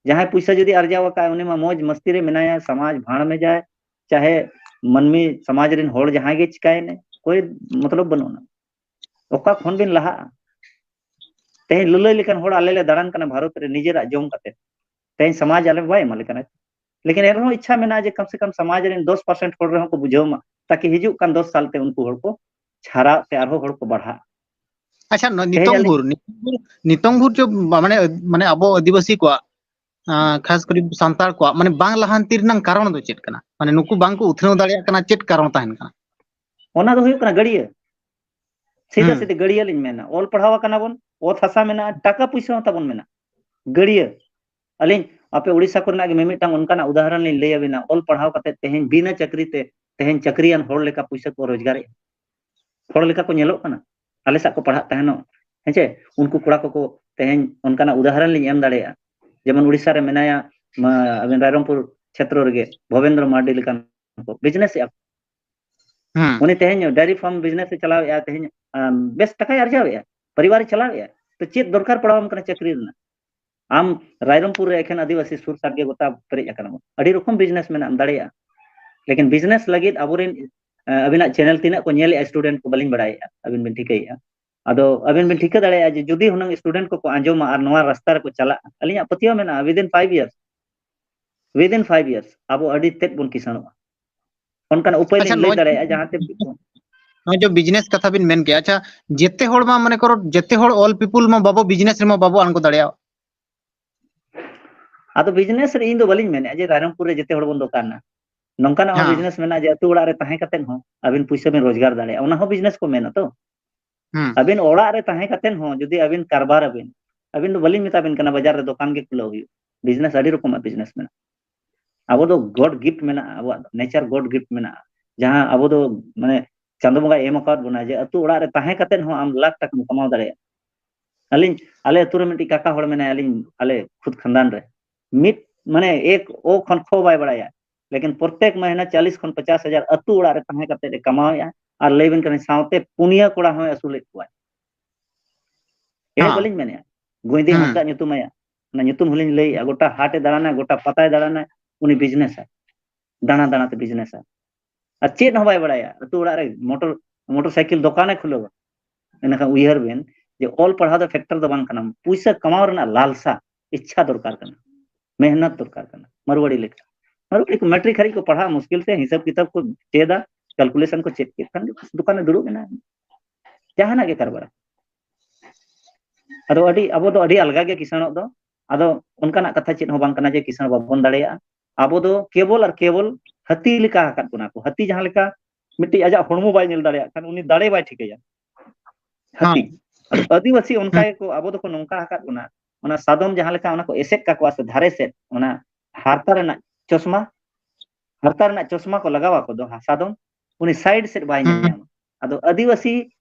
ᱡᱟᱦᱟᱸᱭ ᱯᱩᱭᱥᱟᱹ ᱡᱩᱫᱤ ᱟᱨᱡᱟᱣ ᱟᱠᱟᱫ, ᱩᱱᱤ ᱢᱟ ᱢᱚᱡᱽ ᱢᱟᱥᱛᱤ ᱨᱮ ᱢᱮᱱᱟᱭᱟ, ᱥᱚᱢᱟᱡᱽ ᱵᱷᱟᱸᱲ ᱢᱮᱡᱟᱭ, ᱪᱟᱦᱮ ᱢᱟᱹᱱᱢᱤ ᱥᱚᱢᱟᱡᱽ ᱨᱮᱱ ᱦᱚᱲ ᱡᱟᱦᱟᱸᱭ ᱜᱮ ᱪᱤᱠᱟᱭᱮᱱᱮ, ᱠᱳᱭ ᱢᱚᱛᱞᱚᱵ ᱵᱟᱹᱱᱩᱜ ᱟᱱᱟ᱾ ᱚᱠᱟ ᱠᱷᱚᱱ ᱵᱤᱱ ᱞᱟᱦᱟᱜᱼᱟ? ᱛᱮᱦᱮᱧ ᱞᱟᱹᱞᱟᱹᱭ ᱞᱮᱠᱟᱱ ᱦᱚᱲ ᱟᱞᱮ ᱞᱮ ᱫᱟᱬᱟᱱ ᱠᱟᱱᱟ ᱵᱷᱟᱨᱚᱛ ᱨᱮ ᱱᱤᱡᱮᱨᱟᱜ ᱡᱚᱢ ᱠᱟᱛᱮ᱾ ᱛᱮᱦᱮᱧ ᱥᱚᱢᱟᱡᱽ ᱟᱞᱮ ᱵᱟᱭ ᱮᱢᱟᱞᱮ ᱠᱟᱱᱟ᱾ ᱞᱮᱠᱤᱱ ᱮᱱᱨᱮᱦᱚᱸ ᱤᱪᱪᱷᱟ ᱢᱮᱱᱟᱜᱼᱟ ᱡᱮ ᱠᱚᱢ ᱥᱮ ᱠᱚᱢ ᱥᱚᱢᱟᱡᱽ ᱨᱮᱱ ᱫᱚᱥ ᱯᱟᱨᱥᱮᱱᱴ ᱦᱚᱲ ᱨᱮᱦᱚᱸ ᱠᱚ ᱵᱩᱡᱷᱟᱹᱣ ᱢᱟ, ᱛᱟᱠᱤ ᱦᱤᱡᱩᱜ ᱠᱟᱱ ᱫᱚᱥ ᱥᱟᱞ ᱛᱮ ᱩᱱᱠᱩ ᱦᱚᱲ ᱠᱚ ᱪᱷᱟᱨᱟᱜ ᱛᱮ ᱟᱨᱦᱚᱸ ᱦᱚᱲ ᱠᱚ ᱵᱟᱲᱦᱟᱜᱼᱟ᱾ ᱟᱪᱪᱷᱟ, ᱱᱚ-, ᱛᱮᱦᱮᱧ ᱱᱤᱛᱚᱝ ᱟᱹᱞᱤᱧ ᱵᱷᱳᱨ, ᱱᱤᱛᱚᱝ ᱵᱷᱳᱨ, ᱱᱤᱛᱚᱝ ᱵᱷᱳᱨ ᱪᱚ ᱢᱟᱱᱮ, ᱢᱟᱱᱮ ᱟᱵᱚ ᱟᱹᱫᱤᱵᱟᱹᱥᱤ ᱠᱚᱣᱟᱜ, ᱟᱸ, ᱠᱷᱟᱥ ᱠᱚᱨᱮ ᱥᱟᱱᱛᱟᱲ ᱠᱚᱣᱟᱜ ᱢᱟᱱᱮ ᱵᱟᱝ ᱞᱟᱦᱟᱱᱛᱤ ᱨᱮᱱᱟᱜ ᱠᱟᱨᱚᱱ ᱫᱚ ᱪᱮᱫ ᱠᱟᱱᱟ? ᱢᱟᱱᱮ ᱱᱩᱠᱩ ᱵᱟᱝ ᱠᱚ ᱩᱛᱷᱱᱟᱹᱣ ᱫᱟᱲᱮᱭᱟᱜ ᱠᱟᱱᱟ, ᱪᱮᱫ ᱠᱟᱨᱚᱱ ᱛᱟᱦᱮᱱ ᱠᱟᱱᱟ? ᱚᱱᱟ ᱫᱚ ᱦᱩᱭᱩᱜ ᱠᱟᱱᱟ ᱜᱟᱹᱲᱭᱟᱹ᱾ ᱥᱤᱫᱷᱟᱹ ᱦᱩᱸ᱾ ᱥᱤᱫᱷᱟᱹ ᱜᱟᱹᱲᱭᱟᱹ ᱞᱤᱧ ᱢᱮᱱᱟ᱾ ᱚᱞ ᱯᱟᱲᱦᱟᱣ ᱟᱠᱟᱱᱟ ᱵᱚᱱ, ᱚᱛ ᱦᱟᱥᱟ ᱢᱮᱱᱟᱜᱼᱟ, ᱴᱟᱠᱟ ᱯᱩᱭᱥᱟᱹ ᱦᱚᱸ ᱛᱟᱵᱚᱱ ᱢᱮᱱᱟᱜᱼᱟ᱾ ᱜᱟᱹᱲᱭᱟᱹ᱾ ᱟᱹᱞᱤᱧ ᱟᱯᱮ ᱩᱲᱤᱥᱥᱟ ᱠᱚᱨᱮᱱᱟᱜ ᱜᱮ ᱢᱤᱢᱤᱫᱴᱟᱝ ᱚᱱᱠᱟᱱᱟᱜ ᱩᱫᱟᱦᱚᱨᱚᱱ ᱞᱤᱧ ᱞᱟᱹᱭ ᱟᱵᱤᱱᱟ᱾ ᱚᱞ ᱯᱟᱲᱦᱟᱣ ᱠᱟᱛᱮ ᱛᱮᱦᱮᱧ ᱵᱤᱱᱟᱹ ᱪᱟᱹᱠᱨᱤ ᱛᱮ ᱛᱮᱦᱮᱧ ᱪᱟᱹᱠᱨᱤᱭᱟᱱ ᱦᱚᱲ ᱞᱮᱠᱟ ᱯᱩᱭᱥᱟᱹ ᱠᱚ ᱨᱳᱡᱽᱜᱟᱨᱮᱫᱼᱟ᱾ ᱦᱚᱲ ᱞᱮᱠᱟ ᱠᱚ ᱧᱮᱞᱚᱜ ᱠᱟᱱᱟ᱾ ᱟᱞᱮ ᱥᱟᱶ ᱠᱚ ᱯᱟᱲᱦᱟᱜ ᱛᱟᱦᱮᱱᱚᱜ, ᱦᱮᱸ ᱪᱮ? ᱩᱱᱠᱩ ᱠᱚᱲᱟ ᱠᱚᱠᱚ ᱛᱮᱦᱮᱧ ᱚᱱᱠᱟᱱᱟᱜ ᱩᱫᱟᱦᱚᱨᱚᱱ ᱞᱤᱧ ᱮᱢ ᱫᱟᱲᱮᱭᱟᱜᱼᱟ᱾ ᱡᱮᱢᱚᱱ ᱩᱲᱤᱥᱥᱟ ᱨᱮ ᱢᱮᱱᱟᱭᱟ, ᱢᱟ, ᱟᱵᱮᱱ ᱨᱟᱭᱨᱚᱝᱯᱩᱨ ᱪᱷᱮᱛᱨᱚ ᱨᱮᱜᱮ ᱵᱷᱚᱵᱮᱱᱫᱨᱚ ᱢᱟᱨᱰᱤ ᱞᱮᱠᱟᱱ ᱠᱚ ᱵᱤᱡᱽᱱᱮᱥ ᱮᱫᱼᱟ᱾ ᱦᱩᱸ᱾ ᱩᱱᱤ ᱛᱮᱦᱮᱧ ᱰᱟᱭᱨᱤ ᱯᱷᱟᱨᱢ ᱵᱤᱡᱽᱱᱮᱥ ᱮ ᱪᱟᱞᱟᱣᱮᱫᱼᱟ, ᱛᱮᱦᱮᱧ, ᱟᱢ, ᱵᱮᱥ ᱴᱟᱠᱟᱭ ᱟᱨᱡᱟᱣᱮᱫᱼᱟ, ᱯᱚᱨᱤᱵᱟᱨ ᱮ ᱪᱟᱞᱟᱣᱮᱫᱼᱟ᱾ ᱛᱚ ᱪᱮᱫ ᱫᱚᱨᱠᱟᱨ ᱯᱟᱲᱟᱣᱟᱢ ᱠᱟᱱᱟ ᱪᱟᱹᱠᱨᱤ ᱨᱮᱱᱟᱜ? ᱟᱢ ᱨᱟᱭᱨᱚᱝᱯᱩᱨ ᱨᱮ ᱮᱠᱷᱮᱱ ᱟᱹᱫᱤᱵᱟᱹᱥᱤ ᱥᱩᱨ ᱥᱟᱰᱜᱮ ᱜᱚᱴᱟ ᱯᱮᱨᱮᱡ ᱟᱠᱟᱱᱟ᱾ ᱟᱹᱰᱤ ᱨᱚᱠᱚᱢ ᱵᱤᱡᱽᱱᱮᱥ ᱢᱮᱱᱟᱜᱼᱟ, ᱮᱢ ᱫᱟᱲᱮᱭᱟᱜᱼᱟ᱾ ᱞᱮᱠᱤᱱ ᱵᱤᱡᱽᱱᱮᱥ ᱞᱟᱹᱜᱤᱫ ᱟᱵᱚᱨᱮᱱ, ᱮ, ᱟᱹᱵᱤᱱᱟᱜ ᱪᱮᱱᱮᱞ ᱛᱤᱱᱟᱹᱜ ᱠᱚ ᱧᱮᱞᱮᱫᱼᱟ ᱥᱴᱩᱰᱮᱱᱴ ᱠᱚ ᱵᱟᱹᱞᱤᱧ ᱵᱟᱲᱟᱭᱮᱫᱼᱟ, ᱟᱹᱵᱤᱱ ᱵᱤᱱ ᱴᱷᱤᱠᱟᱹᱭᱮᱫᱼᱟ᱾ ᱟᱫᱚ ᱟᱹᱵᱤᱱ ᱵᱤᱱ ᱴᱷᱤᱠᱟᱹ ᱫᱟᱲᱮᱭᱟᱜᱼᱟ ᱡᱮ ᱡᱩᱫᱤ ᱦᱩᱱᱟᱹᱝ ᱥᱴᱩᱰᱮᱱᱴ ᱠᱚᱠᱚ ᱟᱸᱡᱚᱢᱟ ᱟᱨ ᱱᱚᱣᱟ ᱨᱟᱥᱛᱟ ᱨᱮᱠᱚ ᱪᱟᱞᱟᱜᱼᱟ, ᱟᱹᱞᱤᱧᱟᱜ ᱯᱟᱹᱛᱭᱟᱹᱣ ᱢᱮᱱᱟᱜᱼᱟ, within five years, within five years ᱟᱵᱚ ᱟᱹᱰᱤ ᱛᱮᱫ ᱵᱚᱱ ᱠᱤᱥᱟᱹᱬᱚᱜᱼᱟ᱾ ᱚᱱᱠᱟᱱᱟᱜ ᱩᱯᱟᱹᱭ ᱟᱪᱪᱷᱟ, ᱞᱤᱧ ᱞᱟᱹᱭ ᱱᱚᱣᱟ ᱫᱟᱲᱮᱭᱟᱜᱼᱟ ᱡᱟᱦᱟᱸ ᱛᱮ ᱱᱚᱜᱼᱚᱭ ᱡᱮ ᱵᱤᱡᱽᱱᱮᱥ ᱠᱟᱛᱷᱟ ᱵᱤᱱ ᱢᱮᱱ ᱠᱮᱜᱼᱟ, ᱟᱪᱪᱷᱟ, ᱡᱮᱛᱮ ᱦᱚᱲ ᱢᱟ ᱢᱚᱱᱮ ᱠᱚᱨᱚ ᱡᱮᱛᱮ ᱦᱚᱲ all people ᱢᱟ ᱵᱟᱵᱚ ᱵᱤᱡᱽᱱᱮᱥ ᱨᱮᱢᱟ ᱵᱟᱵᱚ ᱟᱬᱜᱚ ᱫᱟᱲᱮᱭᱟᱜᱼᱟ᱾ ᱟᱫᱚ ᱵᱤᱡᱽᱱᱮᱥ ᱨᱮ ᱤᱧ ᱫᱚ ᱵᱟᱹᱞᱤᱧ ᱢᱮᱱᱮᱫᱼᱟ ᱡᱮ ᱨᱟᱭᱨᱚᱝᱯᱩᱨ ᱨᱮ ᱡᱮᱛᱮ ᱦᱚᱲ ᱵᱚᱱ ᱫᱚᱠᱟᱱᱟ᱾ ᱱᱚᱝᱠᱟᱱᱟᱜ ᱦᱚᱸ ᱦᱮᱸ᱾ ᱵᱤᱡᱽᱱᱮᱥ ᱢᱮᱱᱟᱜᱼᱟ ᱡᱮ ᱟᱹᱛᱩ ᱚᱲᱟᱜ ᱨᱮ ᱛᱟᱦᱮᱸ ᱠᱟᱛᱮᱫ ᱦᱚᱸ ᱟᱹᱵᱤᱱ ᱯᱩᱭᱥᱟᱹ ᱵᱤᱱ ᱨᱳᱡᱽᱜᱟᱨ ᱫᱟᱲᱮᱭᱟᱜᱼᱟ, ᱚᱱᱟ ᱦᱚᱸ ᱵᱤᱡᱽᱱᱮᱥ ᱠᱚ ᱢᱮᱱᱟ ᱛᱚ᱾ ᱦᱩᱸ᱾ ᱟᱹᱵᱤᱱ ᱚᱲᱟᱜ ᱨᱮ ᱛᱟᱦᱮᱸ ᱠᱟᱛᱮᱫ ᱦᱚᱸ ᱡᱩᱫᱤ ᱟᱹᱵᱤᱱ ᱠᱟᱨᱵᱟᱨ ᱟᱹᱵᱤᱱ, ᱟᱹᱵᱤᱱ ᱫᱚ ᱵᱟᱹᱞᱤᱧ ᱢᱮᱛᱟ ᱵᱤᱱ ᱠᱟᱱᱟ ᱵᱟᱡᱟᱨ ᱨᱮ ᱫᱚᱠᱟᱱ ᱜᱮ ᱠᱷᱩᱞᱟᱹᱣ ᱦᱩᱭᱩᱜ᱾ ᱵᱤᱡᱽᱱᱮᱥ ᱟᱹᱰᱤ ᱨᱚᱠᱚᱢᱟᱜ ᱵᱤᱡᱽᱱᱮᱥ ᱢᱮᱱᱟᱜᱼᱟ᱾ ᱟᱵᱚ ᱫᱚ God gift ᱢᱮᱱᱟᱜᱼᱟ, ᱟᱵᱚᱣᱟᱜ ᱫᱚ nature God gift ᱢᱮᱱᱟᱜᱼᱟ, ᱡᱟᱦᱟᱸ ᱟᱵᱚ ᱫᱚ ᱢᱟᱱᱮ ᱪᱟᱸᱫᱚ ᱵᱚᱸᱜᱟᱭ ᱮᱢ ᱟᱠᱟᱫ ᱵᱚᱱᱟ ᱡᱮ ᱟᱹᱛᱩ ᱚᱲᱟᱜ ᱨᱮ ᱛᱟᱦᱮᱸ ᱠᱟᱛᱮᱫ ᱦᱚᱸ ᱟᱢ ᱞᱟᱠᱷ ᱴᱟᱠᱟᱢ ᱠᱟᱢᱟᱣ ᱫᱟᱲᱮᱭᱟᱜᱼᱟ᱾ ᱟᱹᱞᱤᱧ, ᱟᱞᱮ ᱟᱹᱛᱩ ᱨᱮ ᱢᱤᱫᱴᱤᱡ ᱠᱟᱠᱟ ᱦᱚᱲ ᱢᱮᱱᱟᱭᱟ, ᱟᱹᱞᱤᱧ, ᱟᱞᱮ ᱠᱷᱩᱫ ᱠᱷᱟᱱᱫᱟᱱ ᱨᱮ ᱢᱤᱫ, ᱢᱟᱱᱮ, ᱮᱠ ᱚ ᱠᱷᱚᱱ ᱠᱷᱚ ᱵᱟᱭ ᱵᱟᱲᱟᱭᱟ, ᱞᱮᱠᱤᱱ ᱯᱨᱚᱛᱮᱠ ᱢᱟᱹᱦᱱᱟᱹ ᱪᱟᱞᱤᱥ ᱠᱷᱚᱱ ᱯᱚᱪᱟᱥ ᱦᱟᱡᱟᱨ ᱟᱹᱛᱩ ᱚᱲᱟᱜ ᱨᱮ ᱛᱟᱦᱮᱸ ᱠᱟᱛᱮᱫ ᱮ ᱠᱟᱢᱟᱣᱮᱫᱼᱟ᱾ ᱟᱨ ᱞᱟᱹᱭ ᱵᱮᱱ ᱠᱟᱹᱱᱟᱹᱧ, ᱥᱟᱶᱛᱮ ᱯᱩᱱᱭᱟᱹ ᱠᱚᱲᱟ ᱦᱚᱸᱭ ᱟᱹᱥᱩᱞᱮᱫ ᱠᱚᱣᱟᱭ᱾ ᱮᱲᱮ ᱦᱮᱸ᱾ ᱵᱟᱹᱞᱤᱧ ᱢᱮᱱᱮᱫᱼᱟ, ᱜᱚᱸᱭᱫᱤ ᱦᱮᱸ᱾ ᱦᱟᱸᱥᱫᱟᱜ ᱧᱩᱛᱩᱢ ᱟᱭᱟ, ᱚᱱᱟ ᱧᱩᱛᱩᱢ ᱦᱚᱸᱞᱤᱧ ᱞᱟᱹᱭᱮᱫᱼᱟ, ᱜᱚᱴᱟ ᱦᱟᱴ ᱮ ᱫᱟᱬᱟᱱᱟ, ᱜᱚᱴᱟ ᱯᱟᱛᱟᱭ ᱫᱟᱬᱟᱱᱟ, ᱩᱱᱤ ᱵᱤᱡᱽᱱᱮᱥᱟᱭ, ᱫᱟᱬᱟ ᱫᱟᱬᱟ ᱛᱮ ᱵᱤᱡᱽᱱᱮᱥᱟ᱾ ᱟᱨ ᱪᱮᱫ ᱦᱚᱸ ᱵᱟᱭ ᱵᱟᱲᱟᱭᱟ, ᱟᱹᱛᱩ ᱚᱲᱟᱜ ᱨᱮ ᱢᱚᱴᱚᱨ, ᱢᱚᱴᱚᱨ ᱥᱟᱭᱠᱮᱞ ᱫᱚᱠᱟᱱᱮ ᱠᱷᱩᱞᱟᱹᱣᱟ᱾ ᱮᱱᱠᱷᱟᱱ ᱩᱭᱦᱟᱹᱨ ᱵᱮᱱ ᱡᱮ ᱚᱞ ᱯᱟᱲᱦᱟᱣ ᱫᱚ ᱯᱷᱮᱠᱴᱚᱨ ᱫᱚ ᱵᱟᱝ ᱠᱟᱱᱟ, ᱯᱩᱭᱥᱟᱹ ᱠᱟᱢᱟᱣ ᱨᱮᱱᱟᱜ ᱞᱟᱞᱥᱟ, ᱤᱪᱪᱷᱟ ᱫᱚᱨᱠᱟᱨ ᱠᱟᱱᱟ, ᱢᱮᱦᱱᱚᱛ ᱫᱚᱨᱠᱟᱨ ᱠᱟᱱᱟ᱾ ᱢᱟᱨᱣᱟᱲᱤ ᱞᱮᱠᱟ, ᱢᱟᱨᱣᱟᱲᱤ ᱠᱚ ᱢᱮᱴᱨᱤᱠ ᱦᱟᱹᱨᱤᱡ ᱠᱚ ᱯᱟᱲᱦᱟᱜᱼᱟ, ᱢᱩᱥᱠᱤᱞ ᱛᱮ ᱦᱤᱥᱟᱹᱵ ᱠᱤᱛᱟᱹᱵ ᱠᱚ ᱪᱮᱫᱟ, ᱠᱮᱞᱠᱩᱞᱮᱥᱚᱱ ᱠᱚ ᱪᱮᱫ ᱠᱮᱫ ᱠᱷᱟᱱ ᱜᱮ ᱵᱟᱥ ᱫᱚᱠᱟᱱ ᱨᱮ ᱫᱩᱲᱩᱵ ᱮᱱᱟ, ᱡᱟᱦᱟᱱᱟᱜ ᱜᱮ ᱠᱟᱨᱵᱟᱨᱟ᱾ ᱟᱫᱚ ᱟᱹᱰᱤ, ᱟᱵᱚ ᱫᱚ ᱟᱹᱰᱤ ᱟᱞᱜᱟ ᱜᱮ ᱠᱤᱥᱟᱹᱬᱚᱜ ᱫᱚ᱾ ᱟᱫᱚ ᱚᱱᱠᱟᱱᱟᱜ ᱠᱟᱛᱷᱟ ᱪᱮᱫ ᱦᱚᱸ ᱵᱟᱝ ᱠᱟᱱᱟ ᱡᱮ ᱠᱤᱥᱟᱹᱬ ᱵᱟᱵᱚᱱ ᱫᱟᱲᱮᱭᱟᱜᱼᱟ᱾ ᱟᱵᱚ ᱫᱚ ᱠᱮᱵᱚᱞ ᱟᱨ ᱠᱮᱵᱚᱞ ᱦᱟᱹᱛᱤ ᱞᱮᱠᱟ ᱟᱠᱟᱫ ᱵᱚᱱᱟ ᱠᱚ᱾ ᱦᱟᱹᱛᱤ ᱡᱟᱦᱟᱸ ᱞᱮᱠᱟ ᱢᱤᱫᱴᱤᱡ ᱟᱡᱟᱜ ᱦᱚᱲᱢᱚ ᱵᱟᱭ ᱧᱮᱞ ᱫᱟᱲᱮᱭᱟᱜ ᱠᱷᱟᱱ ᱩᱱᱤ ᱫᱟᱲᱮ ᱵᱟᱭ ᱴᱷᱤᱠᱟᱹᱭᱟ᱾ ᱦᱟᱹᱛᱤ᱾ ᱦᱮᱸ᱾ ᱟᱫᱚ ᱟᱹᱫᱤᱵᱟᱹᱥᱤ ᱚᱱᱠᱟ ᱦᱮᱸ᱾ ᱜᱮᱠᱚ, ᱟᱵᱚ ᱫᱚᱠᱚ ᱱᱚᱝᱠᱟ ᱟᱠᱟᱫ ᱵᱚᱱᱟ᱾ ᱚᱱᱟ ᱥᱟᱫᱚᱢ ᱡᱟᱦᱟᱸ ᱞᱮᱠᱟ ᱚᱱᱟ ᱠᱚ ᱮᱥᱮᱫ ᱠᱟᱠᱚᱣᱟ ᱥᱮ ᱫᱷᱟᱨᱮ ᱥᱮᱫ, ᱚᱱᱟ ᱦᱟᱨᱛᱟ ᱨᱮᱱᱟᱜ ᱪᱚᱥᱢᱟ, ᱦᱟᱨᱛᱟ ᱨᱮᱱᱟᱜ ᱪᱚᱥᱢᱟ ᱠᱚ ᱞᱟᱜᱟᱣ ᱟᱠᱚ ᱫᱚ ᱦᱟ-, ᱥᱟᱫᱚᱢ, ᱩᱱᱤ ᱥᱟᱭᱤᱰ ᱥᱮᱫ ᱵᱟᱭ ᱧᱮᱞ ᱦᱮᱸ᱾ ᱧᱟᱢᱟ᱾ ᱟᱫᱚ ᱟᱹᱫᱤᱵᱟᱹᱥᱤ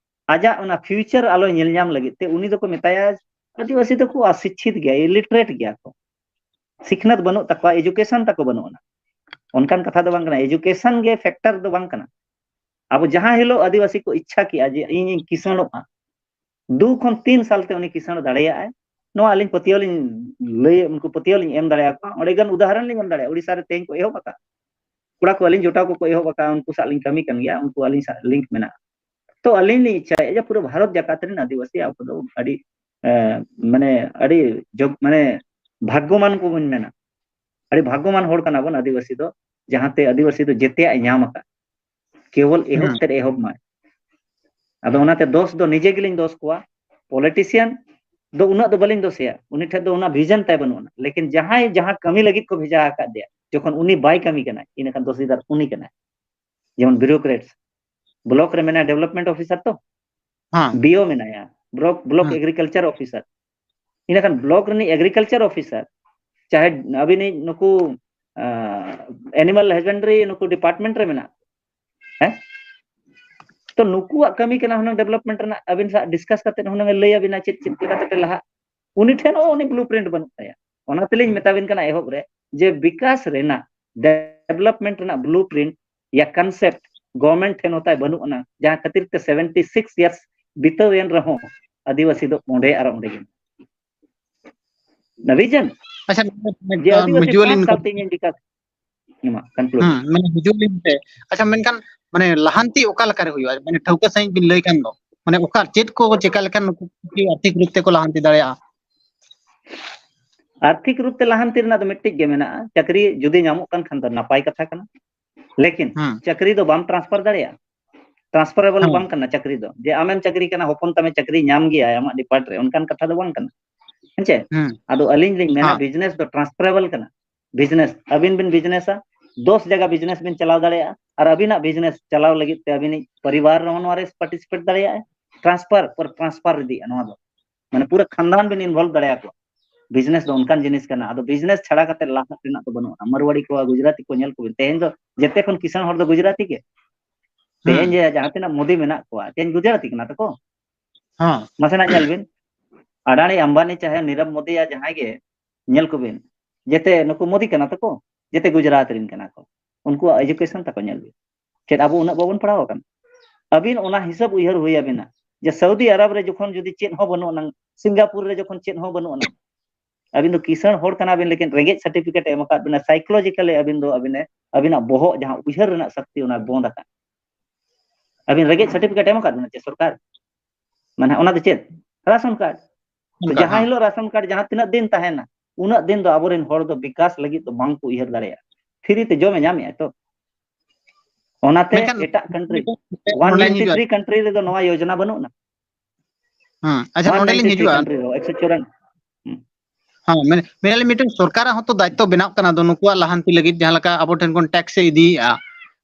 ᱟᱡᱟᱜ ᱚᱱᱟ ᱯᱷᱤᱭᱩᱪᱟᱨ ᱟᱞᱚᱭ ᱧᱮᱞ ᱧᱟᱢ ᱞᱟᱹᱜᱤᱫ ᱛᱮ ᱩᱱᱤ ᱫᱚᱠᱚ ᱢᱮᱛᱟᱭᱟ, ᱟᱹᱫᱤᱵᱟᱹᱥᱤ ᱫᱚᱠᱚ ᱚᱥᱤᱠᱷᱤᱛ ᱜᱮᱭᱟ, ᱤᱞᱤᱴᱟᱨᱮᱴ ᱜᱮᱭᱟ ᱠᱚ, ᱥᱤᱠᱷᱱᱟᱹᱛ ᱵᱟᱹᱱᱩᱜ ᱛᱟᱠᱚᱣᱟ, ᱮᱡᱩᱠᱮᱥᱚᱱ ᱛᱟᱠᱚ ᱵᱟᱹᱱᱩᱜ ᱟᱱᱟ᱾ ᱚᱱᱠᱟᱱ ᱠᱟᱛᱷᱟ ᱫᱚ ᱵᱟᱝ ᱠᱟᱱᱟ, ᱮᱡᱩᱠᱮᱥᱚᱱ ᱜᱮ ᱯᱷᱮᱠᱴᱟᱨ ᱫᱚ ᱵᱟᱝ ᱠᱟᱱᱟ᱾ ᱟᱵᱚ ᱡᱟᱦᱟᱸ ᱦᱤᱞᱳᱜ ᱟᱹᱫᱤᱵᱟᱹᱥᱤ ᱠᱚ ᱤᱪᱪᱷᱟ ᱠᱮᱜᱼᱟ ᱡᱮ ᱤᱧᱤᱧ ᱠᱤᱥᱟᱹᱬᱚᱜᱼᱟ, ᱫᱩ ᱠᱷᱚᱱ ᱛᱤᱱ ᱥᱟᱞ ᱛᱮ ᱩᱱᱤ ᱠᱤᱥᱟᱹᱬ ᱫᱟᱲᱮᱭᱟᱜᱼᱟᱭ, ᱱᱚᱣᱟ ᱟᱹᱞᱤᱧ ᱯᱟᱹᱛᱭᱟᱹᱣ ᱞᱤᱧ ᱞᱟᱹᱭ, ᱩᱱᱠᱩ ᱯᱟᱹᱛᱭᱟᱹᱣ ᱞᱤᱧ ᱮᱢ ᱫᱟᱲᱮᱭᱟᱠᱚᱣᱟ᱾ ᱚᱸᱰᱮ ᱜᱟᱱ ᱩᱫᱟᱦᱚᱨᱚᱱ ᱞᱤᱧ ᱮᱢ ᱫᱟᱲᱮᱭᱟᱜᱼᱟ᱾ ᱩᱲᱤᱥᱥᱟ ᱨᱮ ᱛᱮᱦᱮᱧ ᱠᱚ ᱮᱦᱚᱵ ᱟᱠᱟᱫ, ᱠᱚᱲᱟ ᱠᱚ ᱟᱹᱞᱤᱧ ᱡᱚᱴᱟᱣ ᱠᱚᱠᱚ ᱮᱦᱚᱵ ᱟᱠᱟᱫ, ᱩᱱᱠᱩ ᱥᱟᱶ ᱞᱤᱧ ᱠᱟᱹᱢᱤ ᱠᱟᱱ ᱜᱮᱭᱟ, ᱩᱱᱠᱩ ᱟᱹᱞᱤᱧ ᱥᱟᱶ ᱞᱤᱝᱠ ᱢᱮᱱᱟᱜᱼᱟ᱾ ᱛᱚ ᱟᱹᱞᱤᱧ ᱞᱤᱧ ᱤᱪᱪᱷᱟᱭᱮᱫᱼᱟ ᱡᱮ ᱯᱩᱨᱟᱹ ᱵᱷᱟᱨᱚᱛ ᱡᱟᱠᱟᱛ ᱨᱮᱱ ᱟᱹᱫᱤᱵᱟᱹᱥᱤ ᱟᱵᱚ ᱫᱚ ᱟᱹᱰᱤ, ᱮ, ᱢᱟᱱᱮ ᱟᱹᱰᱤ ᱡᱳᱜ-, ᱢᱟᱱᱮ ᱵᱷᱟᱜᱽᱜᱚᱢᱟᱱ ᱠᱚᱵᱚᱱ ᱢᱮᱱᱟ, ᱟᱹᱰᱤ ᱵᱷᱟᱜᱽᱜᱚᱢᱟᱱ ᱦᱚᱲ ᱠᱟᱱᱟ ᱵᱚᱱ ᱟᱹᱫᱤᱵᱟᱹᱥᱤ ᱫᱚ, ᱡᱟᱦᱟᱸᱛᱮ ᱟᱹᱫᱤᱵᱟᱹᱥᱤ ᱫᱚ ᱡᱮᱛᱮᱭᱟᱜ ᱮ ᱧᱟᱢ ᱟᱠᱟᱫ, ᱠᱮᱵᱚᱞ ᱮᱦᱚᱵ ᱦᱩᱸ᱾ ᱛᱮᱫ ᱮᱦᱚᱵ ᱢᱟᱭ᱾ ᱟᱫᱚ ᱚᱱᱟᱛᱮ ᱫᱚᱥ ᱫᱚ ᱱᱤᱡᱮ ᱜᱮᱞᱤᱧ ᱫᱚᱥ ᱠᱚᱣᱟ᱾ ᱯᱚᱞᱤᱴᱤᱥᱤᱭᱟᱱ ᱫᱚ ᱩᱱᱟᱹᱜ ᱫᱚ ᱵᱟᱹᱞᱤᱧ ᱫᱚᱥᱮᱭᱟ, ᱩᱱᱤ ᱴᱷᱮᱱ ᱫᱚ ᱚᱱᱟ ᱵᱷᱤᱡᱚᱱ ᱛᱟᱭ ᱵᱟᱹᱱᱩᱜ ᱟᱱᱟ᱾ ᱞᱮᱠᱤᱱ ᱡᱟᱦᱟᱸᱭ ᱡᱟᱦᱟᱸ ᱠᱟᱹᱢᱤ ᱞᱟᱹᱜᱤᱫ ᱠᱚ ᱵᱷᱮᱡᱟ ᱟᱠᱟᱫ ᱫᱮᱭᱟ, ᱡᱚᱠᱷᱚᱱ ᱩᱱᱤ ᱵᱟᱭ ᱠᱟᱹᱢᱤ ᱠᱟᱱᱟ, ᱤᱱᱟᱹᱠᱷᱟᱱ ᱫᱚᱥᱤᱫᱟᱨ ᱩᱱᱤ ᱠᱟᱱᱟᱭ᱾ ᱡᱮᱢᱚᱱ ᱵᱤᱭᱩᱨᱳᱠᱨᱮᱴᱥ, ᱵᱞᱚᱠ ᱨᱮ ᱢᱮᱱᱟᱭᱟ ᱰᱮᱵᱷᱞᱚᱯᱢᱮᱱᱴ ᱚᱯᱷᱤᱥᱟᱨ ᱛᱚ, ᱦᱮᱸ᱾ ᱵᱤ ᱳ ᱢᱮᱱᱟᱭᱟ, ᱵᱞᱚᱠ, ᱵᱞᱚᱠ ᱦᱮᱸ᱾ Agriculture officer. ᱤᱱᱟᱹᱠᱷᱟᱱ ᱵᱞᱚᱠ ᱨᱤᱱᱤᱡ ᱮᱜᱽᱨᱤᱠᱟᱞᱪᱟᱨ ᱚᱯᱷᱤᱥᱟᱨ, ᱪᱟᱦᱮ ᱟᱹᱵᱤᱱᱤᱡ ᱱᱩᱠᱩ, ᱟ, ᱮᱱᱤᱢᱟᱞ ᱦᱟᱡᱵᱮᱱᱰᱟᱨᱤ ᱱᱩᱠᱩ ᱰᱤᱯᱟᱨᱴᱢᱮᱱᱴ ᱨᱮ ᱢᱮᱱᱟᱜ, ᱦᱮᱸ? ᱛᱚ ᱱᱩᱠᱩᱣᱟᱜ ᱠᱟᱹᱢᱤ ᱠᱟᱱᱟ ᱦᱩᱱᱟᱹᱝ ᱰᱮᱵᱷᱞᱚᱯᱢᱮᱱᱴ ᱨᱮᱱᱟᱜ, ᱟᱹᱵᱤᱱ ᱥᱟᱶ ᱰᱤᱥᱠᱟᱥ ᱠᱟᱛᱮ ᱦᱩᱱᱟᱹᱝ ᱮ ᱞᱟᱹᱭ ᱟᱹᱵᱤᱱᱟ ᱪᱮᱫ, ᱪᱮᱫ ᱞᱮᱠᱟ ᱠᱟᱛᱮ ᱯᱮ ᱞᱟᱦᱟᱜ᱾ ᱩᱱᱤ ᱴᱷᱮᱱ ᱦᱚᱸ ᱩᱱᱤ ᱵᱞᱩᱯᱨᱤᱱᱴ ᱵᱟᱹᱱᱩᱜ ᱛᱟᱭᱟ᱾ ᱚᱱᱟ ᱛᱮᱞᱤᱧ ᱢᱮᱛᱟ ᱵᱤᱱ ᱠᱟᱱᱟ ᱮᱦᱚᱵ ᱨᱮ ᱡᱮ ᱵᱤᱠᱟᱥ ᱨᱮᱱᱟᱜ, ᱰᱮᱵᱷᱞᱚᱯᱢᱮᱱᱴ ᱨᱮᱱᱟᱜ ᱵᱞᱩᱯᱨᱤᱱᱴ ᱭᱟ ᱠᱚᱱᱥᱮᱯᱴ ᱜᱚᱵᱷᱚᱨᱱᱢᱮᱱᱴ ᱴᱷᱮᱱ ᱦᱚᱸ ᱛᱟᱭ ᱵᱟᱹᱱᱩᱜ ᱟᱱᱟ, ᱡᱟᱦᱟᱸ ᱠᱷᱟᱹᱛᱤᱨ ᱛᱮ ᱥᱮᱵᱷᱮᱱᱴᱤ ᱥᱤᱠᱥ ᱤᱭᱟᱨᱥ ᱵᱤᱛᱟᱹᱣ ᱮᱱ ᱨᱮᱦᱚᱸ ᱟᱹᱫᱤᱵᱟᱹᱥᱤ ᱫᱚ ᱚᱸᱰᱮ ᱟᱨ ᱚᱸᱰᱮ ᱜᱮ ᱢᱮᱱᱟᱜ ᱠᱚᱣᱟ᱾ ᱱᱟᱵᱤᱡᱟᱱ ᱟᱪᱪᱷᱟ, ᱡᱮ ᱟᱹᱫᱤᱵᱟᱹᱥᱤ ᱢᱤᱡᱩᱣᱟᱞᱤ ᱯᱟᱸᱪ ᱥᱟᱞ ᱱᱚᱝᱠᱟ ᱛᱮ ᱤᱧᱤᱧ ᱵᱤᱠᱟᱥ ᱢᱟ, conclude᱾ ᱦᱩᱸ, ᱢᱟᱱᱮ ᱢᱤᱡᱩᱣᱟᱞᱤ ᱛᱮ᱾ ᱟᱪᱪᱷᱟ, ᱢᱮᱱᱠᱷᱟᱱ ᱢᱟᱱᱮ ᱞᱟᱦᱟᱱᱛᱤ ᱚᱠᱟ ᱞᱮᱠᱟᱨᱮ ᱦᱩᱭᱩᱜᱼᱟ? ᱢᱟᱱᱮ ᱴᱷᱟᱹᱣᱠᱟᱹ ᱥᱟᱺᱦᱤᱡ ᱵᱤᱱ ᱞᱟᱹᱭ ᱠᱷᱟᱱ ᱫᱚ, ᱢᱟᱱᱮ ᱚᱠᱟ, ᱪᱮᱫ ᱠᱚ ᱪᱮᱠᱟ ᱞᱮᱠᱷᱟᱱ ᱱᱩᱠᱩ ᱠᱚ ᱟᱨᱛᱷᱤᱠ ᱨᱩᱯ ᱛᱮᱠᱚ ᱞᱟᱦᱟᱱᱛᱤ ᱫᱟᱲᱮᱭᱟᱜᱼᱟ? ᱟᱨᱛᱷᱤᱠ ᱨᱩᱯ ᱛᱮ ᱞᱟᱦᱟᱱᱛᱤ ᱨᱮᱱᱟᱜ ᱫᱚ ᱢᱤᱫᱴᱤᱡ ᱜᱮ ᱢᱮᱱᱟᱜᱼᱟ, ᱪᱟᱹᱠᱨᱤ ᱡᱩᱫᱤ ᱧᱟᱢᱚᱜ ᱠᱟᱱ ᱠᱷᱟᱱ ᱫᱚ ᱱᱟᱯᱟᱭ ᱠᱟᱛᱷᱟ ᱠᱟᱱᱟ, ᱞᱮᱠᱤᱱ ᱦᱩᱸ᱾ ᱪᱟᱹᱠᱨᱤ ᱫᱚ ᱵᱟᱢ ᱴᱨᱟᱱᱥᱯᱷᱟᱨ ᱫᱟᱲᱮᱭᱟᱜᱼᱟ, ᱴᱨᱟᱱᱥᱯᱷᱟᱨᱮᱵᱚᱞ ᱦᱩᱸ᱾ ᱵᱟᱝ ᱠᱟᱱᱟ ᱪᱟᱹᱠᱨᱤ ᱫᱚ, ᱡᱮ ᱟᱢᱮᱢ ᱪᱟᱹᱠᱨᱤ ᱠᱟᱱᱟ, ᱦᱚᱯᱚᱱ ᱛᱟᱢᱮ ᱪᱟᱹᱠᱨᱤ ᱧᱟᱢ ᱜᱮᱭᱟᱭ ᱟᱢᱟᱜ ᱰᱤᱯᱟᱨᱴ ᱨᱮ, ᱚᱱᱠᱟᱱ ᱠᱟᱛᱷᱟ ᱫᱚ ᱵᱟᱝ ᱠᱟᱱᱟ᱾ ᱦᱮᱸᱪᱮ? ᱦᱩᱸ᱾ ᱟᱫᱚ ᱟᱹᱞᱤᱧ ᱞᱤᱧ ᱢᱮᱱᱟ, ᱦᱮᱸ᱾ ᱵᱤᱡᱽᱱᱮᱥ ᱫᱚ ᱴᱨᱟᱱᱥᱯᱷᱟᱨᱮᱵᱚᱞ ᱠᱟᱱᱟ᱾ ᱵᱤᱡᱽᱱᱮᱥ, ᱟᱹᱵᱤᱱ ᱵᱤᱱ ᱵᱤᱡᱽᱱᱮᱥᱟ, ᱫᱚᱥ ᱡᱟᱭᱜᱟ ᱵᱤᱡᱽᱱᱮᱥ ᱵᱤᱱ ᱪᱟᱞᱟᱣ ᱫᱟᱲᱮᱭᱟᱜᱼᱟ, ᱟᱨ ᱟᱹᱵᱤᱱᱟᱜ ᱵᱤᱡᱽᱱᱮᱥ ᱪᱟᱞᱟᱣ ᱞᱟᱹᱜᱤᱫ ᱛᱮ ᱟᱹᱵᱤᱱᱤᱡ ᱯᱚᱨᱤᱵᱟᱨ ᱨᱮᱦᱚᱸ ᱱᱚᱣᱟ ᱨᱮ ᱯᱟᱨᱴᱤᱥᱤᱯᱮᱴ ᱫᱟᱲᱮᱭᱟᱜᱼᱟᱭ, ᱴᱨᱟᱱᱥᱯᱷᱟᱨ ᱯᱚᱨ ᱴᱨᱟᱱᱥᱯᱷᱟᱨ ᱤᱫᱤᱜᱼᱟ ᱱᱚᱣᱟ ᱫᱚ᱾ ᱢᱟᱱᱮ ᱯᱩᱨᱟᱹ ᱠᱷᱟᱱᱫᱟᱱ ᱵᱤᱱ ᱤᱱᱵᱷᱚᱞᱵᱷ ᱫᱟᱲᱮᱭᱟᱠᱚᱣᱟ᱾ ᱵᱤᱡᱽᱱᱮᱥ ᱫᱚ ᱚᱱᱠᱟᱱ ᱡᱤᱱᱤᱥ ᱠᱟᱱᱟ, ᱟᱫᱚ ᱵᱤᱡᱽᱱᱮᱥ ᱪᱷᱟᱲᱟ ᱠᱟᱛᱮ ᱞᱟᱦᱟᱜ ᱨᱮᱱᱟᱜ ᱫᱚ ᱵᱟᱹᱱᱩᱜᱼᱟ᱾ ᱢᱟᱨᱣᱟᱲᱤ ᱠᱚ, ᱜᱩᱡᱽᱨᱟᱴᱤ ᱠᱚ ᱧᱮᱞ ᱠᱚᱵᱤᱱ, ᱛᱮᱦᱮᱧ ᱫᱚ ᱡᱮᱛᱮ ᱠᱷᱚᱱ ᱠᱤᱥᱟᱹᱬ ᱦᱚᱲ ᱫᱚ ᱜᱩᱡᱽᱨᱟᱴᱤ ᱜᱮ᱾ ᱛᱮᱦᱮᱧ ᱡᱮ ᱡᱟᱦᱟᱸ ᱛᱤᱱᱟᱹᱜ ᱢᱳᱫᱤ ᱢᱮᱱᱟᱜ ᱠᱚᱣᱟ, ᱛᱮᱦᱮᱧ ᱜᱩᱡᱽᱨᱟᱴᱤ ᱠᱟᱱᱟ ᱛᱟᱠᱚ᱾ ᱦᱚᱸ᱾ ᱢᱟᱥᱮᱱᱟᱜ ᱧᱮᱞ ᱵᱤᱱ, ᱟᱰᱟᱱᱤ, ᱟᱢᱵᱟᱱᱤ, ᱪᱟᱦᱮ ᱱᱤᱨᱚᱵ ᱢᱳᱫᱤ ᱭᱟ ᱡᱟᱦᱟᱸᱭ ᱜᱮ, ᱧᱮᱞ ᱠᱚᱵᱤᱱ, ᱡᱮᱛᱮ ᱱᱩᱠᱩ ᱢᱳᱫᱤ ᱠᱟᱱᱟ ᱛᱟᱠᱚ, ᱡᱮᱛᱮ ᱜᱩᱡᱽᱨᱟᱴ ᱨᱮᱱ ᱠᱟᱱᱟ ᱠᱚ᱾ ᱩᱱᱠᱩᱣᱟᱜ ᱮᱡᱩᱠᱮᱥᱚᱱ ᱛᱟᱠᱚ ᱧᱮᱞ ᱵᱤᱱ᱾ ᱪᱮᱫ ᱟᱵᱚ ᱩᱱᱟᱹᱜ ᱵᱟᱵᱚᱱ ᱯᱟᱲᱦᱟᱣ ᱟᱠᱟᱱᱟ? ᱟᱹᱵᱤᱱ ᱚᱱᱟ ᱦᱤᱥᱟᱹᱵ ᱩᱭᱦᱟᱹᱨ ᱦᱩᱭ ᱟᱹᱵᱤᱱᱟ, ᱡᱮ ᱥᱟᱣᱫᱤ ᱟᱨᱚᱵ ᱨᱮ ᱡᱚᱠᱷᱚᱱ ᱡᱩᱫᱤ ᱪᱮᱫ ᱦᱚᱸ ᱵᱟᱹᱱᱩᱜ ᱟᱱᱟᱝ, ᱥᱤᱝᱜᱟᱯᱩᱨ ᱨᱮ ᱡᱚᱠᱷᱚᱱ ᱪᱮᱫ ᱦᱚᱸ ᱵᱟᱹᱱᱩᱜ ᱟᱱᱟᱝ, ᱟᱹᱵᱤᱱ ᱫᱚ ᱠᱤᱥᱟᱹᱬ ᱦᱚᱲ ᱠᱟᱱᱟ ᱵᱤᱱ, ᱞᱮᱠᱤᱱ ᱨᱮᱸᱜᱮᱡ ᱥᱟᱨᱴᱤᱯᱷᱤᱠᱮᱴ ᱮ ᱮᱢ ᱟᱠᱟᱫ ᱵᱤᱱᱟ, ᱥᱟᱭᱠᱳᱞᱚᱡᱤᱠᱟᱞᱤ ᱟᱹᱵᱤᱱ ᱫᱚ, ᱟᱹᱵᱤᱱᱮ, ᱟᱹᱵᱤᱱᱟᱜ ᱵᱚᱦᱚᱜ ᱡᱟᱦᱟᱸ ᱩᱭᱦᱟᱹᱨ ᱨᱮᱱᱟᱜ ᱥᱟᱠᱛᱤ, ᱚᱱᱟ ᱵᱚᱱᱫ ᱟᱠᱟᱫ᱾ ᱟᱹᱵᱤᱱ ᱨᱮᱸᱜᱮᱡ ᱥᱟᱨᱴᱤᱯᱷᱤᱠᱮᱴ ᱮᱢ ᱟᱠᱟᱫ ᱵᱤᱱᱟ ᱪᱮ ᱥᱚᱨᱠᱟᱨ? ᱢᱟᱱᱮ ᱚᱱᱟ ᱫᱚ ᱪᱮᱫ? Ration card. ᱛᱚ ᱚᱱᱠᱟ, ᱡᱟᱦᱟᱸ ᱦᱮᱸ᱾ ᱦᱤᱞᱳᱜ ᱨᱟᱥᱚᱱ ᱠᱟᱨᱰ ᱡᱟᱦᱟᱸ ᱛᱤᱱᱟᱹᱜ ᱫᱤᱱ ᱛᱟᱦᱮᱱᱟ, ᱩᱱᱟᱹᱜ ᱫᱤᱱ ᱫᱚ ᱟᱵᱚᱨᱮᱱ ᱦᱚᱲ ᱫᱚ ᱵᱤᱠᱟᱥ ᱞᱟᱹᱜᱤᱫ ᱫᱚ ᱵᱟᱝ ᱠᱚ ᱩᱭᱦᱟᱹᱨ ᱫᱟᱲᱮᱭᱟᱜᱼᱟ᱾ ᱯᱷᱨᱤ ᱛᱮ ᱡᱚᱢᱮ ᱧᱟᱢᱮᱜᱼᱟ ᱛᱚ᱾ ᱚᱱᱟᱛᱮ ᱢᱮᱱᱠᱷᱟᱱ ᱮᱴᱟᱜ ᱠᱟᱱᱴᱨᱤ, ᱱᱚᱰᱮ ᱞᱤᱧ ᱦᱤᱡᱩᱜᱼᱟ᱾ ᱚᱣᱟᱱ ᱴᱩᱭᱮᱱᱴᱤ ᱛᱷᱨᱤ ᱠᱟᱱᱴᱨᱤ ᱨᱮᱫᱚ ᱱᱚᱣᱟ ᱭᱳᱡᱚᱱᱟ ᱵᱟᱹᱱᱩᱜ ᱟᱱᱟ᱾ ᱦᱮᱸ, ᱟᱪᱪᱷᱟ, ᱱᱚᱰᱮ ᱞᱤᱧ ᱚᱣᱟᱱ ᱴᱩᱭᱮᱱᱴᱤ ᱛᱷᱨᱤ ᱦᱤᱡᱩᱜᱼᱟ᱾ ᱠᱟᱱᱴᱨᱤ ᱨᱮ ᱮᱠᱥᱚ ᱪᱩᱨᱟᱱ᱾ ᱦᱩᱸ᱾ ᱦᱮᱸ, ᱢᱮᱱ-, ᱢᱮᱱᱟᱞᱤᱧ ᱢᱤᱫᱴᱮᱱ ᱥᱚᱨᱠᱟᱨᱟᱜ ᱦᱚᱸᱛᱚ ᱫᱟᱭᱤᱛᱛᱚ ᱵᱮᱱᱟᱜ ᱠᱟᱱᱟ, ᱫᱚ ᱱᱩᱠᱩᱣᱟᱜ ᱞᱟᱦᱟᱱᱛᱤ ᱞᱟᱹᱜᱤᱫ ᱡᱟᱦᱟᱸ ᱞᱮᱠᱟ ᱟᱵᱚ ᱴᱷᱮᱱ ᱠᱷᱚᱱ ᱴᱮᱠᱥ ᱮ ᱤᱫᱤᱭᱮᱫᱼᱟ,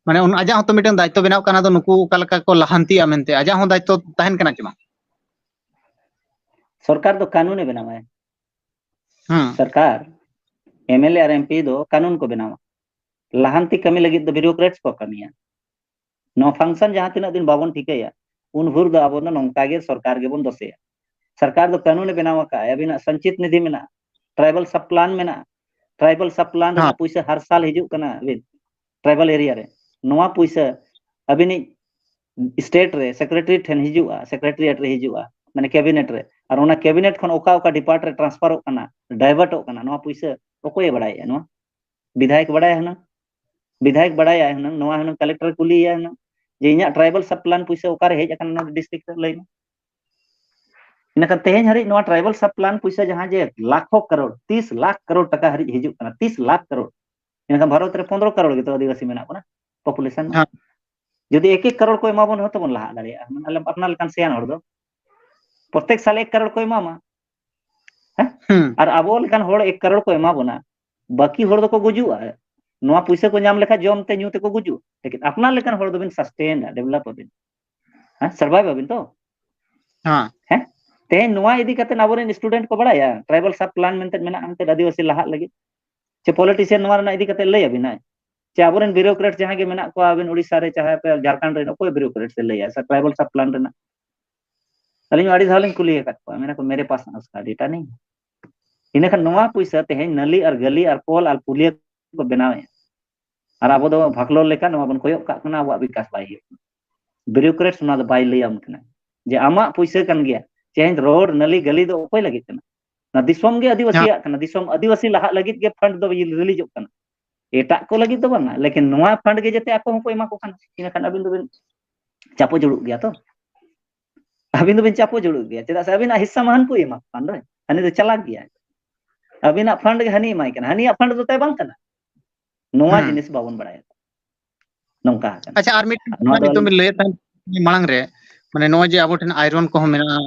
ᱢᱟᱱᱮ ᱩᱱ-, ᱟᱡᱟᱜ ᱦᱚᱸᱛᱚ ᱢᱤᱫᱴᱮᱱ ᱫᱟᱭᱤᱛᱛᱚ ᱵᱮᱱᱟᱜ ᱠᱟᱱᱟ, ᱫᱚ ᱱᱩᱠᱩ ᱚᱠᱟ ᱞᱮᱠᱟ ᱠᱚ ᱞᱟᱦᱟᱱᱛᱤᱜᱼᱟ ᱢᱮᱱᱛᱮ, ᱟᱡᱟᱜ ᱦᱚᱸ ᱫᱟᱭᱤᱛᱛᱚ ᱛᱟᱦᱮᱱ ᱠᱟᱱᱟ ᱪᱮ ᱵᱟᱝ? ᱥᱚᱨᱠᱟᱨ ᱫᱚ ᱠᱟᱹᱱᱩᱱᱮ ᱵᱮᱱᱟᱣᱟᱭ᱾ ᱦᱮᱸ᱾ ᱥᱚᱨᱠᱟᱨ, M L A R M P ᱫᱚ ᱠᱟᱹᱱᱩᱱ ᱠᱚ ᱵᱮᱱᱟᱣᱟ᱾ ᱞᱟᱦᱟᱱᱛᱤ ᱠᱟᱹᱢᱤ ᱞᱟᱹᱜᱤᱫ ᱫᱚ bureaucrats ᱠᱚ ᱠᱟᱹᱢᱤᱭᱟ᱾ ᱱᱚᱣᱟ function ᱡᱟᱦᱟᱸ ᱛᱤᱱᱟᱹᱜ ᱫᱤᱱ ᱵᱟᱵᱚᱱ ᱴᱷᱤᱠᱟᱹᱭᱟ, ᱩᱱ ᱵᱷᱳᱨ ᱫᱚ ᱟᱵᱚ ᱫᱚ ᱱᱚᱝᱠᱟ ᱜᱮ ᱥᱚᱨᱠᱟᱨ ᱜᱮᱵᱚᱱ ᱫᱳᱥᱮᱭᱟ᱾ ᱥᱚᱨᱠᱟᱨ ᱫᱚ ᱠᱟᱹᱱᱩᱱᱮ ᱵᱮᱱᱟᱣ ᱟᱠᱟᱫᱼᱟ, ᱟᱹᱵᱤᱱᱟᱜ ᱥᱚᱧᱪᱤᱛ ᱱᱤᱫᱷᱤ ᱢᱮᱱᱟᱜᱼᱟ, tribal sub plan ᱢᱮᱱᱟᱜᱼᱟ, tribal sub plan ᱨᱮᱱᱟᱜ ᱦᱮᱸ᱾ ᱯᱩᱭᱥᱟᱹ ᱦᱟᱨ ᱥᱟᱞ ᱦᱤᱡᱩᱜ ᱠᱟᱱᱟ ᱟᱹᱵᱤᱱ tribal area ᱨᱮ᱾ ᱱᱚᱣᱟ ᱯᱩᱭᱥᱟᱹ ᱟᱹᱵᱤᱱᱤᱡ state ᱨᱮ secretary ᱴᱷᱮᱱ ᱦᱤᱡᱩᱜᱼᱟ, secretariat ᱨᱮ ᱦᱤᱡᱩᱜᱼᱟ, ᱢᱟᱱᱮ cabinet ᱨᱮ, ᱟᱨ ᱚᱱᱟ cabinet ᱠᱷᱚᱱ ᱚᱠᱟ ᱚᱠᱟ department ᱨᱮ transferᱚᱜ ᱠᱟᱱᱟ, divertᱚᱜ ᱠᱟᱱᱟ, ᱱᱚᱣᱟ ᱯᱩᱭᱥᱟᱹ ᱚᱠᱚᱭᱮ ᱵᱟᱲᱟᱭᱮᱫᱼᱟ? ᱱᱚᱣᱟ ᱵᱤᱫᱷᱟᱭᱚᱠ ᱵᱟᱲᱟᱭᱟ ᱦᱩᱱᱟᱹᱝ, ᱵᱤᱫᱷᱟᱭᱚᱠ ᱵᱟᱲᱟᱭᱟ ᱦᱩᱱᱟᱹᱝ, ᱱᱚᱣᱟ ᱦᱩᱱᱟᱹᱝ ᱠᱟᱞᱮᱠᱴᱚᱨ ᱠᱩᱞᱤᱭᱮᱭᱟ ᱦᱩᱱᱟᱹᱝ, ᱡᱮ ᱤᱧᱟᱹᱜ tribal sub plan ᱯᱩᱭᱥᱟᱹ ᱚᱠᱟᱨᱮ ᱦᱮᱡ ᱟᱠᱟᱱᱟ ᱱᱚᱰᱮ district ᱨᱮ, ᱞᱟᱹᱭ ᱢᱮ᱾ ᱤᱱᱟᱹᱠᱷᱟᱱ ᱛᱮᱦᱮᱧ ᱦᱟᱹᱨᱤᱡ ᱱᱚᱣᱟ tribal sub plan ᱯᱩᱭᱥᱟᱹ ᱡᱟᱦᱟᱸ ᱡᱮ ᱞᱟᱠᱷᱚ ᱠᱟᱨᱳᱲ, ᱛᱤᱥ ᱞᱟᱠᱷ ᱠᱟᱨᱳᱲ ᱴᱟᱠᱟ ᱦᱟᱹᱨᱤᱡ ᱦᱤᱡᱩᱜ ᱠᱟᱱᱟ, ᱛᱤᱥ ᱞᱟᱠᱷ ᱠᱟᱨᱳᱲ᱾ ᱤᱱᱟᱹᱠᱷᱟᱱ ᱵᱷᱟᱨᱚᱛ ᱨᱮ ᱯᱚᱱᱫᱽᱨᱚ ᱠᱟᱨᱳᱲ ᱜᱮᱛᱚ ᱟᱹᱫᱤᱵᱟᱹᱥᱤ ᱢᱮᱱᱟᱜ ᱵᱚᱱᱟ, population ᱢᱟ᱾ ᱦᱮᱸ᱾ ᱡᱩᱫᱤ ᱮᱠ ᱮᱠ ᱠᱟᱨᱳᱲ ᱠᱚ ᱮᱢᱟ ᱵᱚᱱ ᱨᱮᱦᱚᱸ ᱛᱚᱵᱚᱱ ᱞᱟᱦᱟ ᱫᱟᱲᱮᱭᱟᱜᱼᱟ, ᱢᱟᱱᱮ ᱟᱞᱮ ᱟᱯᱱᱟᱨ ᱞᱮᱠᱟᱱ ᱥᱮᱭᱟᱱ ᱦᱚᱲ ᱫᱚ᱾ ᱯᱨᱚᱛᱮᱠ ᱥᱟᱞ ᱮᱠ ᱠᱟᱨᱳᱲ ᱠᱚ ᱮᱢᱟᱢᱟ, ᱦᱮᱸ? ᱦᱩᱸ᱾ ᱟᱨ ᱟᱵᱚ ᱞᱮᱠᱟᱱ ᱦᱚᱲ ᱮᱠ ᱠᱟᱨᱳᱲ ᱠᱚ ᱮᱢᱟ ᱵᱚᱱᱟ, ᱵᱟᱹᱠᱤ ᱦᱚᱲ ᱫᱚᱠᱚ ᱜᱩᱡᱩᱜᱼᱟ᱾ ᱱᱚᱣᱟ ᱯᱩᱭᱥᱟᱹ ᱠᱚ ᱧᱟᱢ ᱞᱮᱠᱷᱟᱱ ᱡᱚᱢ ᱛᱮ ᱧᱩ ᱛᱮᱠᱚ ᱜᱩᱡᱩᱜᱼᱟ, ᱞᱮᱠᱤᱱ ᱟᱯᱱᱟᱨ ᱞᱮᱠᱟᱱ ᱦᱚᱲ ᱫᱚᱵᱤᱱ sustain ᱟ, develop ᱟᱵᱤᱱ, ᱦᱮᱸ, survive ᱟᱵᱤᱱ ᱛᱚ᱾ ᱦᱮᱸ᱾ ᱦᱮᱸ? ᱛᱮᱦᱮᱧ ᱱᱚᱣᱟ ᱤᱫᱤ ᱠᱟᱛᱮ ᱟᱵᱚᱨᱮᱱ student ᱠᱚ ᱵᱟᱲᱟᱭᱟ, tribal sub plan ᱢᱮᱱᱛᱮ ᱢᱮᱱᱟᱜᱼᱟ, ᱢᱮᱱᱛᱮ ᱟᱹᱫᱤᱵᱟᱹᱥᱤ ᱞᱟᱦᱟᱜ ᱞᱟᱹᱜᱤᱫ? ᱪᱮ politician ᱱᱚᱣᱟ ᱨᱮᱱᱟᱜ ᱤᱫᱤ ᱠᱟᱛᱮ ᱞᱟᱹᱭ ᱟᱵᱤᱱᱟᱭ? ᱪᱮ ᱟᱵᱚᱨᱮᱱ ᱵᱤᱭᱩᱨᱳᱠᱨᱮᱴ ᱡᱟᱦᱟᱸᱭ ᱜᱮ ᱢᱮᱱᱟᱜ ᱠᱚᱣᱟ, ᱟᱵᱮᱱ ᱳᱰᱤᱥᱟ ᱨᱮ ᱪᱟᱦᱮ ᱯᱮ ᱡᱷᱟᱲᱠᱷᱚᱸᱰ ᱨᱮᱱ, ᱚᱠᱚᱭ ᱵᱤᱭᱩᱨᱳᱠᱨᱮᱴ ᱮ ᱞᱟᱹᱭᱟ ᱥᱮ ᱴᱨᱟᱭᱵᱟᱞ ᱥᱟᱵ ᱯᱞᱟᱱ ᱨᱮᱱᱟᱜ? ᱟᱹᱞᱤᱧ ᱦᱚᱸ ᱟᱹᱰᱤ ᱫᱷᱟᱣ ᱞᱤᱧ ᱠᱩᱞᱤ ᱟᱠᱟᱫ ᱠᱚᱣᱟ, ᱢᱮᱱᱟ ᱠᱚ, "ᱢᱮᱨᱮ ᱯᱟᱥ ᱟᱥ ᱠᱟ ᱰᱮᱴᱟ ᱱᱮᱦᱤ ᱦᱮ᱾" ᱤᱱᱟᱹᱠᱷᱟᱱ ᱱᱚᱣᱟ ᱯᱩᱭᱥᱟᱹ ᱛᱮᱦᱮᱧ ᱱᱟᱹᱞᱤ ᱟᱨ ᱜᱟᱹᱞᱤ ᱟᱨ ᱯᱳᱞ ᱟᱨ ᱯᱩᱞᱤᱭᱟᱹ ᱠᱚ ᱵᱮᱱᱟᱣᱮᱫᱼᱟ, ᱟᱨ ᱟᱵᱚ ᱫᱚ ᱵᱷᱟᱠᱞᱳ ᱞᱮᱠᱟ ᱱᱚᱣᱟ ᱵᱚᱱ ᱠᱚᱭᱚᱜ ᱠᱟᱜ ᱠᱟᱱᱟ, ᱟᱵᱚᱣᱟᱜ ᱵᱤᱠᱟᱥ ᱵᱟᱭ ᱦᱩᱭᱩᱜ ᱠᱟᱱᱟ᱾ ᱵᱤᱭᱩᱨᱳᱠᱨᱮᱴ ᱚᱱᱟ ᱫᱚ ᱵᱟᱭ ᱞᱟᱹᱭᱟᱢ ᱠᱟᱱᱟ ᱡᱮ ᱟᱢᱟᱜ ᱯᱩᱭᱥᱟᱹ ᱠᱟᱱ ᱜᱮᱭᱟ, ᱛᱮᱦᱮᱧ ᱨᱳᱰ, ᱱᱟᱹᱞᱤ, ᱜᱟᱹᱞᱤ ᱫᱚ ᱚᱠᱚᱭ ᱞᱟᱹᱜᱤᱫ ᱠᱟᱱᱟ? ᱚᱱᱟ ᱫᱤᱥᱚᱢ ᱜᱮ ᱟᱹᱫᱤᱵᱟᱹᱥᱤᱭᱟᱜ ᱠᱟᱱᱟ, ᱫᱤᱥᱚᱢ ᱟᱹᱫᱤᱵᱟᱹᱥᱤ ᱞᱟᱦᱟᱜ ᱞᱟᱹᱜᱤᱫ ᱜᱮ ᱯᱷᱟᱱᱰ ᱫᱚ ᱨᱤᱞᱤᱡᱚᱜ ᱠᱟᱱᱟ, ᱮᱴᱟᱜ ᱠᱚ ᱞᱟᱹᱜᱤᱫ ᱫᱚ ᱵᱟᱝᱟ᱾ ᱞᱮᱠᱤᱱ ᱱᱚᱣᱟ ᱯᱷᱟᱱᱰ ᱜᱮ ᱡᱟᱛᱮ ᱟᱠᱚ ᱦᱚᱸᱠᱚ ᱮᱢᱟ ᱠᱚ ᱠᱷᱟᱱ, ᱤᱱᱟᱹᱠᱷᱟᱱ ᱟᱹᱵᱤᱱ ᱫᱚᱵᱤᱱ ᱪᱟᱯᱚ ᱡᱩᱲᱩᱜ ᱜᱮᱭᱟ ᱛᱚ᱾ ᱟᱹᱵᱤᱱ ᱫᱚᱵᱤᱱ ᱪᱟᱯᱚ ᱡᱩᱲᱩᱜ ᱜᱮᱭᱟ, ᱪᱮᱫᱟᱜ ᱥᱮ ᱟᱹᱵᱤᱱᱟᱜ ᱦᱤᱥᱥᱟ ᱢᱟ ᱦᱟᱱᱠᱩᱭ ᱮᱢᱟ ᱠᱚ ᱠᱟᱱ ᱫᱚ, ᱦᱟᱹᱱᱤ ᱫᱚ ᱪᱟᱞᱟᱠ ᱜᱮᱭᱟᱭ᱾ ᱟᱹᱵᱤᱱᱟᱜ ᱯᱷᱟᱱᱰ ᱜᱮ ᱦᱟᱹᱱᱤ ᱮᱢᱟᱭ ᱠᱟᱱᱟ, ᱦᱟᱹᱱᱤᱭᱟᱜ ᱯᱷᱟᱱᱰ ᱫᱚ ᱛᱟᱭ ᱵᱟᱝ ᱠᱟᱱᱟ᱾ ᱱᱚᱣᱟ ᱦᱩᱸ᱾ ᱡᱤᱱᱤᱥ ᱵᱟᱵᱚᱱ ᱵᱟᱲᱟᱭᱟ, ᱱᱚᱝᱠᱟ ᱟᱠᱟᱱᱟ᱾ ᱟᱪᱪᱷᱟ, ᱟᱨ ᱢᱤᱫᱴᱮᱱ ᱱᱚᱣᱟ ᱠᱟᱛᱷᱟ ᱫᱚ ᱱᱤᱛᱚᱜ ᱵᱤᱱ ᱞᱟᱹᱭᱮᱫ ᱛᱟᱦᱮᱸᱫ ᱢᱟᱲᱟᱝ ᱨᱮ, ᱢᱟᱱᱮ ᱱᱚᱜᱼᱚᱭ ᱡᱮ ᱟᱵᱚ ᱴᱷᱮᱱ ᱟᱭᱨᱚᱱ ᱠᱚᱦᱚᱸ ᱢᱮᱱᱟᱜᱼᱟ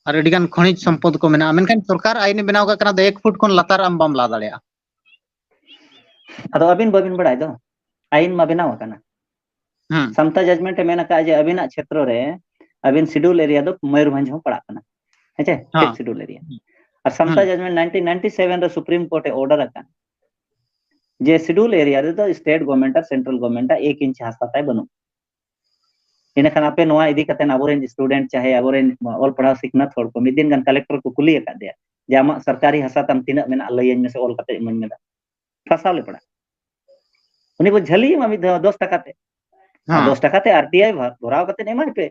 ᱟᱨ ᱟᱹᱰᱤ ᱜᱟᱱ ᱠᱷᱚᱱᱤᱡᱽ ᱥᱚᱢᱯᱚᱫ ᱠᱚ ᱢᱮᱱᱟᱜᱼᱟ, ᱢᱮᱱᱠᱷᱟᱱ ᱥᱚᱨᱠᱟᱨ ᱟᱭᱤᱱ ᱮ ᱵᱮᱱᱟᱣ ᱠᱟᱜ ᱠᱟᱱᱟ, ᱫᱚ ᱮᱠ ᱯᱷᱩᱴ ᱠᱷᱚᱱ ᱞᱟᱛᱟᱨ ᱟᱢ ᱵᱟᱢ ᱞᱟ ᱫᱟᱲᱮᱭᱟᱜᱼᱟ᱾ ᱟᱫᱚ ᱟᱹᱵᱤᱱ ᱵᱟᱹᱵᱤᱱ ᱵᱟᱲᱟᱭ ᱫᱚ, ᱟᱭᱤᱱ ᱢᱟ ᱵᱮᱱᱟᱣ ᱟᱠᱟᱱᱟ᱾ ᱦᱩᱸ᱾ ᱥᱟᱢᱛᱟ ᱡᱟᱡᱢᱮᱱᱴ ᱮ ᱢᱮᱱ ᱟᱠᱟᱫᱼᱟ ᱡᱮ ᱟᱹᱵᱤᱱᱟᱜ ᱪᱷᱮᱛᱨᱚ ᱨᱮ ᱟᱹᱵᱤᱱ ᱥᱤᱰᱩᱞ ᱮᱨᱤᱭᱟ ᱫᱚ ᱢᱚᱭᱩᱨᱵᱷᱚᱸᱡᱽ ᱦᱚᱸ ᱯᱟᱲᱟᱜ ᱠᱟᱱᱟ, ᱦᱮᱸ ᱪᱮ? ᱦᱮᱸ᱾ Fifth schedule area. ᱟᱨ ᱥᱟᱢᱛᱟ ᱦᱩᱸ᱾ ᱡᱟᱡᱢᱮᱱᱴ ᱱᱟᱭᱤᱱᱴᱤᱱ ᱱᱟᱭᱤᱱᱴᱤ ᱥᱮᱵᱷᱮᱱ ᱨᱮ ᱥᱩᱯᱨᱤᱢ ᱠᱳᱨᱴ ᱮ ᱚᱨᱰᱟᱨ ᱟᱠᱟᱫ ᱡᱮ ᱥᱤᱰᱩᱞ ᱮᱨᱤᱭᱟ ᱨᱮᱫᱚ ᱥᱴᱮᱴ ᱜᱚᱵᱷᱢᱮᱱᱴ ᱟᱨ ᱥᱮᱱᱴᱨᱟᱞ ᱜᱚᱵᱷᱢᱮᱱᱴ ᱟᱜ ᱮᱠ ᱤᱧᱪ ᱦᱟᱥᱟ ᱛᱟᱭ ᱵᱟᱹᱱᱩᱜ᱾ ᱤᱱᱟᱹᱠᱷᱟᱱ ᱟᱯᱮ ᱱᱚᱣᱟ ᱤᱫᱤ ᱠᱟᱛᱮ ᱟᱵᱚᱨᱮᱱ ᱥᱴᱩᱰᱮᱱᱴ ᱪᱟᱦᱮ ᱟᱵᱚᱨᱮᱱ ᱚᱞ ᱯᱟᱲᱦᱟᱣ ᱥᱤᱠᱷᱱᱟᱹᱛ ᱦᱚᱲ ᱠᱚ ᱢᱤᱫ ᱫᱤᱱ ᱜᱟᱱ ᱠᱟᱞᱮᱠᱴᱚᱨ ᱠᱚ ᱠᱩᱞᱤ ᱟᱠᱟᱫ ᱫᱮᱭᱟ ᱡᱮ ᱟᱢᱟᱜ ᱥᱚᱨᱠᱟᱨᱤ ᱦᱟᱥᱟ ᱛᱟᱢ ᱛᱤᱱᱟᱹᱜ ᱢᱮᱱᱟᱜᱼᱟ, ᱞᱟᱹᱭᱟᱹᱧ ᱢᱮᱥᱮ, ᱚᱞ ᱠᱟᱛᱮ ᱤᱢᱟᱹᱧ ᱢᱮ, ᱯᱷᱟᱸᱥᱟᱣ ᱞᱮ ᱯᱟᱲᱟᱜ᱾ ᱩᱱᱤ ᱵᱚ ᱡᱷᱟᱹᱞᱤ ᱮᱢᱟ ᱢᱤᱫ ᱫᱷᱟᱣ ᱫᱚᱥ ᱴᱟᱠᱟ ᱛᱮ᱾ ᱟᱨ ᱦᱮᱸ᱾ ᱫᱚᱥ ᱴᱟᱠᱟ ᱛᱮ ᱟᱨ ᱴᱤ ᱟᱭ ᱵᱷᱚᱨᱟᱣ ᱠᱟᱛᱮ ᱮᱢᱟᱭ ᱯᱮ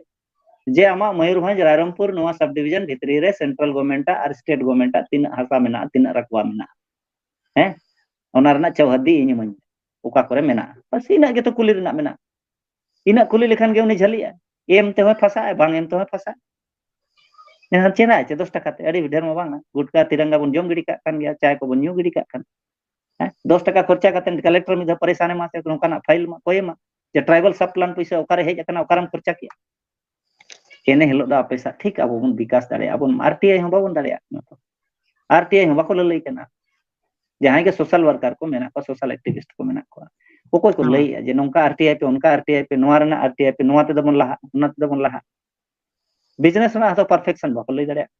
ᱡᱮ ᱟᱢᱟᱜ ᱢᱚᱭᱩᱨᱵᱷᱚᱸᱡᱽ ᱨᱟᱭᱨᱚᱝᱯᱩᱨ ᱱᱚᱣᱟ ᱥᱟᱵ ᱰᱤᱵᱷᱤᱡᱚᱱ ᱵᱷᱤᱛᱨᱤ ᱨᱮ ᱥᱮᱱᱴᱨᱟᱞ ᱜᱚᱵᱷᱢᱮᱱᱴ ᱟᱜ ᱟᱨ ᱥᱴᱮᱴ ᱜᱚᱵᱷᱢᱮᱱᱴ ᱟᱜ ᱛᱤᱱᱟᱹᱜ ᱦᱟᱥᱟ ᱢᱮᱱᱟᱜᱼᱟ, ᱛᱤᱱᱟᱹᱜ ᱨᱟᱠᱣᱟ ᱢᱮᱱᱟᱜᱼᱟ, ᱦᱮᱸ, ᱚᱱᱟ ᱨᱮᱱᱟᱜ ᱪᱟᱣᱦᱟᱫ ᱤᱧ ᱤᱢᱟᱹᱧ ᱢᱮ, ᱚᱠᱟ ᱠᱚᱨᱮ ᱢᱮᱱᱟᱜᱼᱟ᱾ ᱵᱟᱥ ᱤᱱᱟᱹᱜ ᱜᱮᱛᱚ ᱠᱩᱞᱤ ᱨᱮᱱᱟᱜ ᱢᱮᱱᱟᱜᱼᱟ᱾ ᱤᱱᱟᱹᱜ ᱠᱩᱞᱤ ᱞᱮᱠᱷᱟᱱ ᱜᱮ ᱩᱱᱤ ᱡᱷᱟᱹᱞᱤᱜᱼᱟ᱾ ᱮᱢ ᱛᱮᱦᱚᱸᱭ ᱯᱷᱟᱸᱥᱟᱜᱼᱟ, ᱵᱟᱝ ᱮᱢ ᱛᱮᱦᱚᱸᱭ ᱯᱷᱟᱸᱥᱟᱜᱼᱟ᱾ ᱮᱱᱠᱷᱟᱱ ᱪᱮᱦᱨᱟ ᱪᱮ ᱫᱚᱥ ᱴᱟᱠᱟ ᱛᱮ, ᱟᱹᱰᱤ ᱰᱷᱮᱨ ᱢᱟ ᱵᱟᱝᱟ᱾ ᱜᱩᱴᱠᱟ ᱛᱤᱨᱟᱝᱜᱟ ᱵᱚᱱ ᱡᱚᱢ ᱜᱤᱰᱤ ᱠᱟᱜ ᱠᱟᱱ ᱜᱮᱭᱟ, ᱪᱟᱭ ᱠᱚᱵᱚᱱ ᱧᱩ ᱜᱤᱰᱤ ᱠᱟᱜ ᱠᱟᱱ᱾ ᱦᱮᱸ, ᱫᱚᱥ ᱴᱟᱠᱟ ᱠᱷᱚᱨᱪᱟ ᱠᱟᱛᱮ ᱠᱟᱞᱮᱠᱴᱚᱨ ᱢᱤᱫ ᱫᱷᱟᱣ ᱯᱟᱨᱤᱥᱟᱱ ᱮᱢᱟ ᱥᱮ ᱱᱚᱝᱠᱟᱱᱟᱜ ᱯᱷᱟᱭᱤᱞ ᱢᱟ ᱠᱚᱭ ᱮᱢᱟ ᱡᱮ ᱴᱨᱟᱭᱵᱟᱞ ᱥᱟᱵ ᱯᱞᱟᱱ ᱯᱩᱭᱥᱟᱹ ᱚᱠᱟᱨᱮ ᱦᱮᱡ ᱟᱠᱟᱱᱟ, ᱚᱠᱟᱨᱮᱢ ᱠᱷᱚᱨᱪᱟ ᱠᱮᱜᱼᱟ᱾ ᱮᱱᱮ ᱦᱤᱞᱳᱜ ᱫᱚ ᱟᱯᱮ ᱥᱟᱜ ᱴᱷᱤᱠ ᱟᱵᱚ ᱵᱚᱱ ᱵᱤᱠᱟᱥ ᱫᱟᱲᱮᱭᱟᱜᱼᱟ, ᱟᱵᱚᱱ ᱟᱨ ᱴᱤ ᱟᱭ ᱦᱚᱸ ᱵᱟᱵᱚᱱ ᱫᱟᱲᱮᱭᱟᱜ ᱠᱟᱱᱟ ᱛᱚ᱾ ᱟᱨ ᱴᱤ ᱟᱭ ᱦᱚᱸ ᱵᱟᱠᱚ ᱞᱟᱹᱞᱟᱹᱭ ᱠᱟᱱᱟ᱾ ᱡᱟᱦᱟᱸᱭ ᱜᱮ ᱥᱳᱥᱟᱞ ᱣᱟᱨᱠᱟᱨ ᱠᱚ ᱢᱮᱱᱟᱜ ᱠᱚᱣᱟ, ᱥᱳᱥᱟᱞ ᱮᱠᱴᱤᱵᱷᱤᱥᱴ ᱠᱚ ᱢᱮᱱᱟᱜ ᱠᱚᱣᱟ, ᱚᱠᱚᱭ ᱠᱚ ᱦᱮᱸ᱾ ᱞᱟᱹᱭᱮᱜᱼᱟ ᱡᱮ ᱱᱚᱝᱠᱟ ᱟᱨ ᱴᱤ ᱟᱭ ᱯᱮ, ᱚᱱᱠᱟ ᱟᱨ ᱴᱤ ᱟᱭ ᱯᱮ, ᱱᱚᱣᱟ ᱨᱮᱱᱟᱜ ᱟᱨ ᱴᱤ ᱟᱭ ᱯᱮ, ᱱᱚᱣᱟ ᱛᱮᱫᱚ ᱵᱚᱱ ᱞᱟᱦᱟᱜᱼᱟ, ᱚᱱᱟ ᱛᱮᱫᱚ ᱵᱚᱱ ᱞᱟᱦᱟᱜᱼᱟ? ᱵᱤᱡᱽᱱᱮᱥ ᱨᱮᱱᱟᱜ ᱦᱚᱸᱛᱚ ᱯᱟᱨᱯᱷᱮᱠᱥᱚᱱ ᱵᱟᱠᱚ ᱞᱟᱹᱭ ᱫᱟᱲᱮᱭᱟᱜᱼᱟ᱾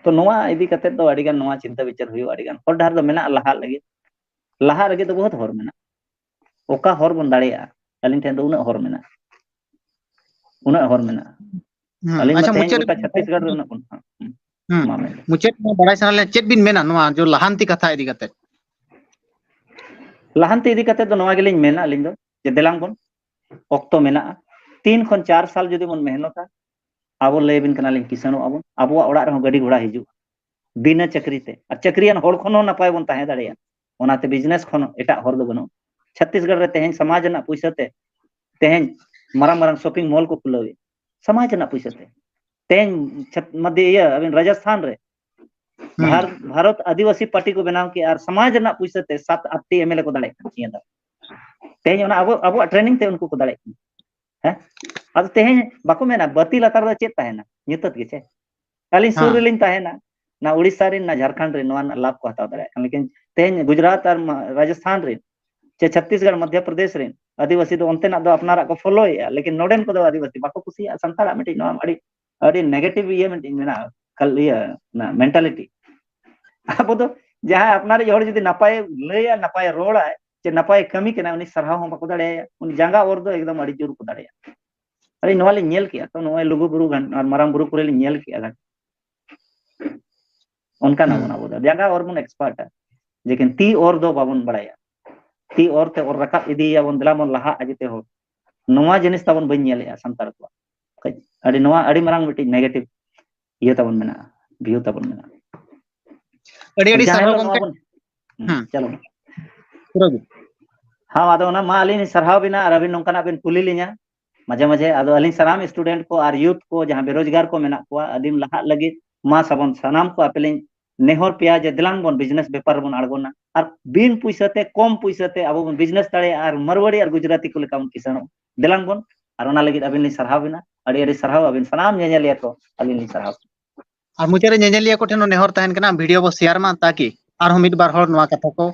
ᱛᱚ ᱱᱚᱣᱟ ᱤᱫᱤ ᱠᱟᱛᱮ ᱫᱚ ᱟᱹᱰᱤ ᱜᱟᱱ ᱱᱚᱣᱟ ᱪᱤᱱᱛᱟᱹ ᱵᱤᱪᱟᱹᱨ ᱦᱩᱭᱩᱜᱼᱟ, ᱟᱹᱰᱤ ᱜᱟᱱ ᱦᱚᱨ ᱰᱟᱦᱟᱨ ᱫᱚ ᱢᱮᱱᱟᱜᱼᱟ ᱞᱟᱦᱟᱜ ᱞᱟᱹᱜᱤᱫ᱾ ᱞᱟᱦᱟᱜ ᱞᱟᱹᱜᱤᱫ ᱫᱚ ᱵᱚᱦᱩᱛ ᱦᱚᱨ ᱢᱮᱱᱟᱜᱼᱟ᱾ ᱚᱠᱟ ᱦᱚᱨ ᱵᱚᱱ ᱫᱟᱲᱮᱭᱟᱜᱼᱟ? ᱟᱹᱞᱤᱧ ᱴᱷᱮᱱ ᱫᱚ ᱩᱱᱟᱹᱜ ᱦᱚᱨ ᱢᱮᱱᱟᱜᱼᱟ, ᱩᱱᱟᱹᱜ ᱦᱚᱨ ᱢᱮᱱᱟᱜᱼᱟ᱾ ᱟᱹᱞᱤᱧ ᱢᱟ ᱟᱪᱪᱷᱟ, ᱛᱮᱦᱮᱧ ᱢᱩᱪᱟᱹᱫ ᱜᱚᱴᱟ ᱪᱷᱟᱛᱤᱥᱜᱚᱲ ᱨᱮ ᱩᱱᱟᱹᱜ ᱵᱚᱱ, ᱦᱩᱸ, ᱦᱩᱸ, ᱢᱟ ᱢᱮᱱ ᱞᱮ᱾ ᱢᱩᱪᱟᱹᱫ ᱢᱟ ᱵᱟᱲᱟᱭ ᱥᱟᱱᱟ ᱞᱮ, ᱪᱮᱫ ᱵᱤᱱ ᱢᱮᱱᱟ ᱱᱚᱣᱟ ᱡᱚ ᱞᱟᱦᱟᱱᱛᱤ ᱠᱟᱛᱷᱟ ᱤᱫᱤ ᱠᱟᱛᱮ? ᱞᱟᱦᱟᱱᱛᱤ ᱤᱫᱤ ᱠᱟᱛᱮ ᱫᱚ ᱱᱚᱣᱟ ᱜᱮᱞᱤᱧ ᱢᱮᱱᱟ ᱟᱹᱞᱤᱧ ᱫᱚ, ᱡᱮ ᱫᱮᱞᱟᱝ ᱵᱚᱱ, ᱚᱠᱛᱚ ᱢᱮᱱᱟᱜᱼᱟ, ᱛᱤᱱ ᱠᱷᱚᱱ ᱪᱟᱨ ᱥᱟᱞ ᱡᱩᱫᱤ ᱵᱚᱱ ᱢᱮᱦᱱᱚᱛᱟ, ᱟᱵᱚ ᱞᱟᱹᱭ ᱟᱵᱤᱱ ᱠᱟᱱᱟᱞᱤᱧ ᱠᱤᱥᱟᱹᱬᱚᱜ ᱟᱵᱚᱱ, ᱟᱵᱚᱣᱟᱜ ᱚᱲᱟᱜ ᱨᱮᱦᱚᱸ ᱜᱟᱹᱰᱤ ᱜᱷᱚᱲᱟ ᱦᱤᱡᱩᱜᱼᱟ ᱵᱤᱱᱟᱹ ᱪᱟᱹᱠᱨᱤ ᱛᱮ, ᱟᱨ ᱪᱟᱹᱠᱨᱤᱭᱟᱱ ᱦᱚᱲ ᱠᱷᱚᱱ ᱦᱚᱸ ᱱᱟᱯᱟᱭ ᱵᱚᱱ ᱛᱟᱦᱮᱸ ᱫᱟᱲᱮᱭᱟᱜᱼᱟ᱾ ᱚᱱᱟᱛᱮ business ᱠᱷᱚᱱ ᱮᱴᱟᱜ ᱦᱚᱨ ᱫᱚ ᱵᱟᱹᱱᱩᱜᱼᱟ᱾ ᱪᱷᱟᱛᱤᱥᱜᱚᱲ ᱨᱮ ᱛᱮᱦᱮᱧ ᱥᱚᱢᱟᱡᱽ ᱨᱮᱱᱟᱜ ᱯᱩᱭᱥᱟᱹ ᱛᱮ ᱛᱮᱦᱮᱧ ᱢᱟᱨᱟᱝ ᱢᱟᱨᱟᱝ shopping mall ᱠᱚ ᱠᱷᱩᱞᱟᱹᱣᱮᱫ, ᱥᱚᱢᱟᱡᱽ ᱨᱮᱱᱟᱜ ᱯᱩᱭᱥᱟᱹ ᱛᱮ᱾ ᱛᱮᱦᱮᱧ ᱪᱷᱟᱛ-, ᱢᱟᱫᱮ-, ᱤᱭᱟᱹ, ᱟᱵᱤᱱ ᱨᱟᱡᱚᱥᱛᱷᱟᱱ ᱨᱮ ᱦᱩᱸ᱾ ᱵᱷᱟᱨ-, ᱵᱷᱟᱨᱚᱛ ᱟᱹᱫᱤᱵᱟᱹᱥᱤ ᱯᱟᱨᱴᱤ ᱠᱚ ᱵᱮᱱᱟᱣ ᱠᱮᱜᱼᱟ ᱟᱨ ᱥᱚᱢᱟᱡᱽ ᱨᱮᱱᱟᱜ ᱯᱩᱭᱥᱟᱹ ᱛᱮ ᱥᱟᱛ ᱟᱴ ᱴᱤ MLA ᱠᱚ ᱫᱟᱲᱮᱭᱟᱜ ᱠᱟᱱᱟ ᱱᱤᱭᱟᱹ ᱫᱷᱟᱣ᱾ ᱛᱮᱦᱮᱧ ᱚᱱᱟ ᱟᱵᱚ, ᱟᱵᱚᱣᱟᱜ training ᱛᱮ ᱩᱱᱠᱩ ᱠᱚ ᱫᱟᱲᱮᱭᱟᱜ ᱠᱟᱱᱟ᱾ ᱦᱮᱸ? ᱟᱫᱚ ᱛᱮᱦᱮᱧ ᱵᱟᱠᱚ ᱢᱮᱱᱟ, ᱵᱟᱹᱛᱤ ᱞᱟᱛᱟᱨ ᱨᱮ ᱪᱮᱫ ᱛᱟᱦᱮᱱᱟ? ᱧᱩᱛᱟᱹᱛ ᱜᱮ ᱪᱮ? ᱟᱹᱞᱤᱧ ᱥᱩᱨ ᱦᱮᱸ᱾ ᱨᱮᱞᱤᱧ ᱛᱟᱦᱮᱱᱟ, ᱱᱟ ᱩᱲᱤᱥᱥᱟ ᱨᱮᱱ, ᱱᱟ ᱡᱷᱟᱲᱠᱷᱚᱸᱰ ᱨᱮᱱ, ᱱᱚᱣᱟ ᱨᱮᱱᱟᱜ ᱞᱟᱵᱷ ᱠᱚ ᱦᱟᱛᱟᱣ ᱫᱟᱲᱮᱭᱟᱜ ᱠᱟᱱᱟ᱾ ᱞᱮᱠᱤᱱ ᱛᱮᱦᱮᱧ ᱜᱩᱡᱽᱨᱟᱴ ᱟᱨ ᱢᱟ-, ᱨᱟᱡᱚᱥᱛᱷᱟᱱ ᱨᱮᱱ, ᱪᱮ ᱪᱷᱚᱛᱤᱥᱜᱚᱲ, ᱢᱚᱫᱷᱭᱚ ᱯᱨᱚᱫᱮᱥ ᱨᱮᱱ ᱟᱹᱫᱤᱵᱟᱹᱥᱤ ᱫᱚ ᱚᱱᱛᱮᱱᱟᱜ ᱫᱚ ᱟᱯᱱᱟᱨᱟᱜ ᱠᱚ ᱯᱷᱚᱞᱳᱭᱮᱫᱼᱟ, ᱞᱮᱠᱤᱱ ᱱᱚᱰᱮᱱ ᱠᱚᱫᱚ ᱟᱹᱫᱤᱵᱟᱹᱥᱤ ᱵᱟᱠᱚ ᱠᱩᱥᱤᱭᱟᱜᱼᱟ᱾ ᱥᱟᱱᱛᱟᱲᱟᱜ ᱢᱤᱫᱴᱤᱡ ᱱᱚᱣᱟ ᱟᱹᱰᱤ, ᱟᱹᱰᱤ negative ᱤᱭᱟᱹ ᱢᱤᱫᱴᱤᱡ ᱢᱮᱱᱟᱜᱼᱟ, ᱠᱟᱞ-, ᱤᱭᱟᱹ, ᱚᱱᱟ mentality᱾ ᱟᱵᱚ ᱫᱚ ᱡᱟᱦᱟᱸᱭ ᱟᱯᱱᱟᱨᱤᱡ ᱦᱚᱲ ᱡᱩᱫᱤ ᱱᱟᱯᱟᱭᱮ ᱞᱟᱹᱭᱟ, ᱱᱟᱯᱟᱭᱮ ᱨᱚᱲᱟᱭ, ᱪᱮ ᱱᱟᱯᱟᱭᱮ ᱠᱟᱹᱢᱤ ᱠᱟᱱᱟ, ᱩᱱᱤ ᱥᱟᱨᱦᱟᱣ ᱦᱚᱸ ᱵᱟᱠᱚ ᱫᱟᱲᱮᱭᱟᱭᱟ᱾ ᱩᱱᱤ ᱡᱟᱸᱜᱟ ᱚᱨ ᱫᱚ ᱮᱠᱫᱚᱢ ᱟᱹᱰᱤ ᱡᱳᱨ ᱠᱚ ᱫᱟᱲᱮᱭᱟᱜᱼᱟ᱾ ᱟᱹᱞᱤᱧ ᱱᱚᱣᱟ ᱞᱤᱧ ᱧᱮᱞ ᱠᱮᱜᱼᱟ ᱛᱚ, ᱱᱚᱜᱼᱚᱭ ᱞᱩᱜᱩ ᱵᱩᱨᱩ ᱜᱟᱱ ᱟᱨ ᱢᱟᱨᱟᱝ ᱵᱩᱨᱩ ᱠᱚᱨᱮ ᱞᱤᱧ ᱧᱮᱞ ᱠᱮᱜᱼᱟ ᱜᱟᱱ᱾ ᱚᱱᱠᱟᱱ ᱦᱩᱸ᱾ ᱟᱵᱚᱱ, ᱟᱵᱚ ᱫᱚ ᱡᱟᱸᱜᱟ ᱚᱨ ᱵᱚᱱ expertᱟ, ᱞᱮᱠᱤᱱ ᱛᱤ ᱚᱨ ᱫᱚ ᱵᱟᱵᱚᱱ ᱵᱟᱲᱟᱭᱟ᱾ ᱛᱤ ᱚᱨ ᱛᱮ ᱚᱨ ᱨᱟᱠᱟᱵ ᱤᱫᱤᱭᱟᱵᱚᱱ, ᱫᱮᱞᱟ ᱵᱚᱱ ᱞᱟᱦᱟᱜᱼᱟ ᱡᱮᱛᱮ ᱦᱚᱲ᱾ ᱱᱚᱣᱟ ᱡᱤᱱᱤᱥ ᱛᱟᱵᱚᱱ ᱵᱟᱹᱧ ᱧᱮᱞᱮᱜᱼᱟ ᱥᱟᱱᱛᱟᱲ ᱠᱚᱣᱟᱜ᱾ ᱠᱟᱹᱡ ᱟᱹᱰᱤ, ᱱᱚᱣᱟ ᱟᱹᱰᱤ ᱢᱟᱨᱟᱝ ᱢᱤᱫᱴᱤᱡ negative ᱤᱭᱟᱹ ᱛᱟᱵᱚᱱ ᱢᱮᱱᱟᱜᱼᱟ, view ᱛᱟᱵᱚᱱ ᱢᱮᱱᱟᱜᱼᱟ᱾ ᱟᱹᱰᱤ ᱟᱹᱰᱤ ᱡᱟᱦᱟᱸ ᱥᱟᱨᱦᱟᱣ ᱦᱤᱞᱳᱜ ᱜᱚᱢᱠᱮ᱾ ᱱᱚᱣᱟ ᱵᱚᱱ, ᱦᱩᱸ, ᱦᱩᱸ᱾ ᱪᱚᱞᱚ᱾ ᱯᱩᱨᱟᱹ ᱜᱮ᱾ ᱦᱮᱸ, ᱟᱫᱚ ᱚᱱᱟ ᱢᱟ ᱟᱹᱞᱤᱧ ᱞᱤᱧ ᱥᱟᱨᱦᱟᱣ ᱵᱤᱱᱟ ᱟᱨ ᱟᱹᱵᱤᱱ ᱱᱚᱝᱠᱟᱱᱟᱜ ᱵᱤᱱ ᱠᱩᱞᱤ ᱞᱤᱧᱟ᱾ ᱢᱟᱡᱷᱮ ᱢᱟᱡᱷᱮ ᱟᱫᱚ ᱟᱹᱞᱤᱧ ᱥᱟᱱᱟᱢ student ᱠᱚ ᱟᱨ youth ᱠᱚ ᱡᱟᱦᱟᱸ ᱵᱮᱨᱳᱡᱽᱜᱟᱨ ᱠᱚ ᱢᱮᱱᱟᱜ ᱠᱚᱣᱟ, ᱟᱹᱫᱤᱢ ᱞᱟᱦᱟᱜ ᱞᱟᱹᱜᱤᱫ ᱢᱟ ᱥᱟᱵᱚᱱ ᱥᱟᱱᱟᱢ ᱠᱚ ᱟᱯᱮ ᱞᱤᱧ ᱱᱮᱦᱚᱨ ᱯᱮᱭᱟ ᱡᱮ ᱫᱮᱞᱟᱝ ᱵᱚᱱ business ᱵᱮᱯᱟᱨ ᱨᱮᱵᱚᱱ ᱟᱬᱜᱚᱱᱟ᱾ ᱟᱨ ᱵᱤᱱ ᱯᱩᱭᱥᱟᱹ ᱛᱮ, ᱠᱚᱢ ᱯᱩᱭᱥᱟᱹ ᱛᱮ ᱟᱵᱚ ᱵᱚᱱ business ᱫᱟᱲᱮᱭᱟᱜᱼᱟ ᱟᱨ ᱢᱟᱨᱣᱟᱲᱤ ᱟᱨ ᱜᱩᱡᱽᱨᱟᱛᱤ ᱠᱚ ᱞᱮᱠᱟ ᱵᱚᱱ ᱠᱤᱥᱟᱹᱬᱚᱜᱼᱟ᱾ ᱫᱮᱞᱟᱝ ᱵᱚᱱ, ᱟᱨ ᱚᱱᱟ ᱞᱟᱹᱜᱤᱫ ᱟᱹᱵᱤᱱ ᱞᱤᱧ ᱥᱟᱨᱦᱟᱣ ᱵᱤᱱᱟ᱾ ᱟᱹᱰᱤ ᱟᱹᱰᱤ ᱥᱟᱨᱦᱟᱣ, ᱟᱹᱵᱤᱱ ᱥᱟᱱᱟᱢ ᱧᱮᱧᱮᱞᱤᱭᱟᱹ ᱠᱚ ᱟᱹᱞᱤᱧ ᱞᱤᱧ ᱥᱟᱨᱦᱟᱣ᱾ ᱟᱨ ᱢᱩᱪᱟᱹᱫ ᱨᱮ ᱧᱮᱧᱮᱞᱤᱭᱟᱹ ᱠᱚ ᱴᱷᱮᱱ ᱦᱚᱸ ᱱᱮᱦᱚᱨ ᱛᱟᱦᱮᱱ ᱠᱟᱱᱟ, video ᱵᱚ share ᱢᱟ, ᱛᱟᱠᱤ ᱟᱨᱦᱚᱸ ᱢᱤᱫ ᱵᱟᱨ ᱦᱚᱲ ᱱᱚᱣᱟ ᱠᱟᱛᱷᱟ ᱠᱚ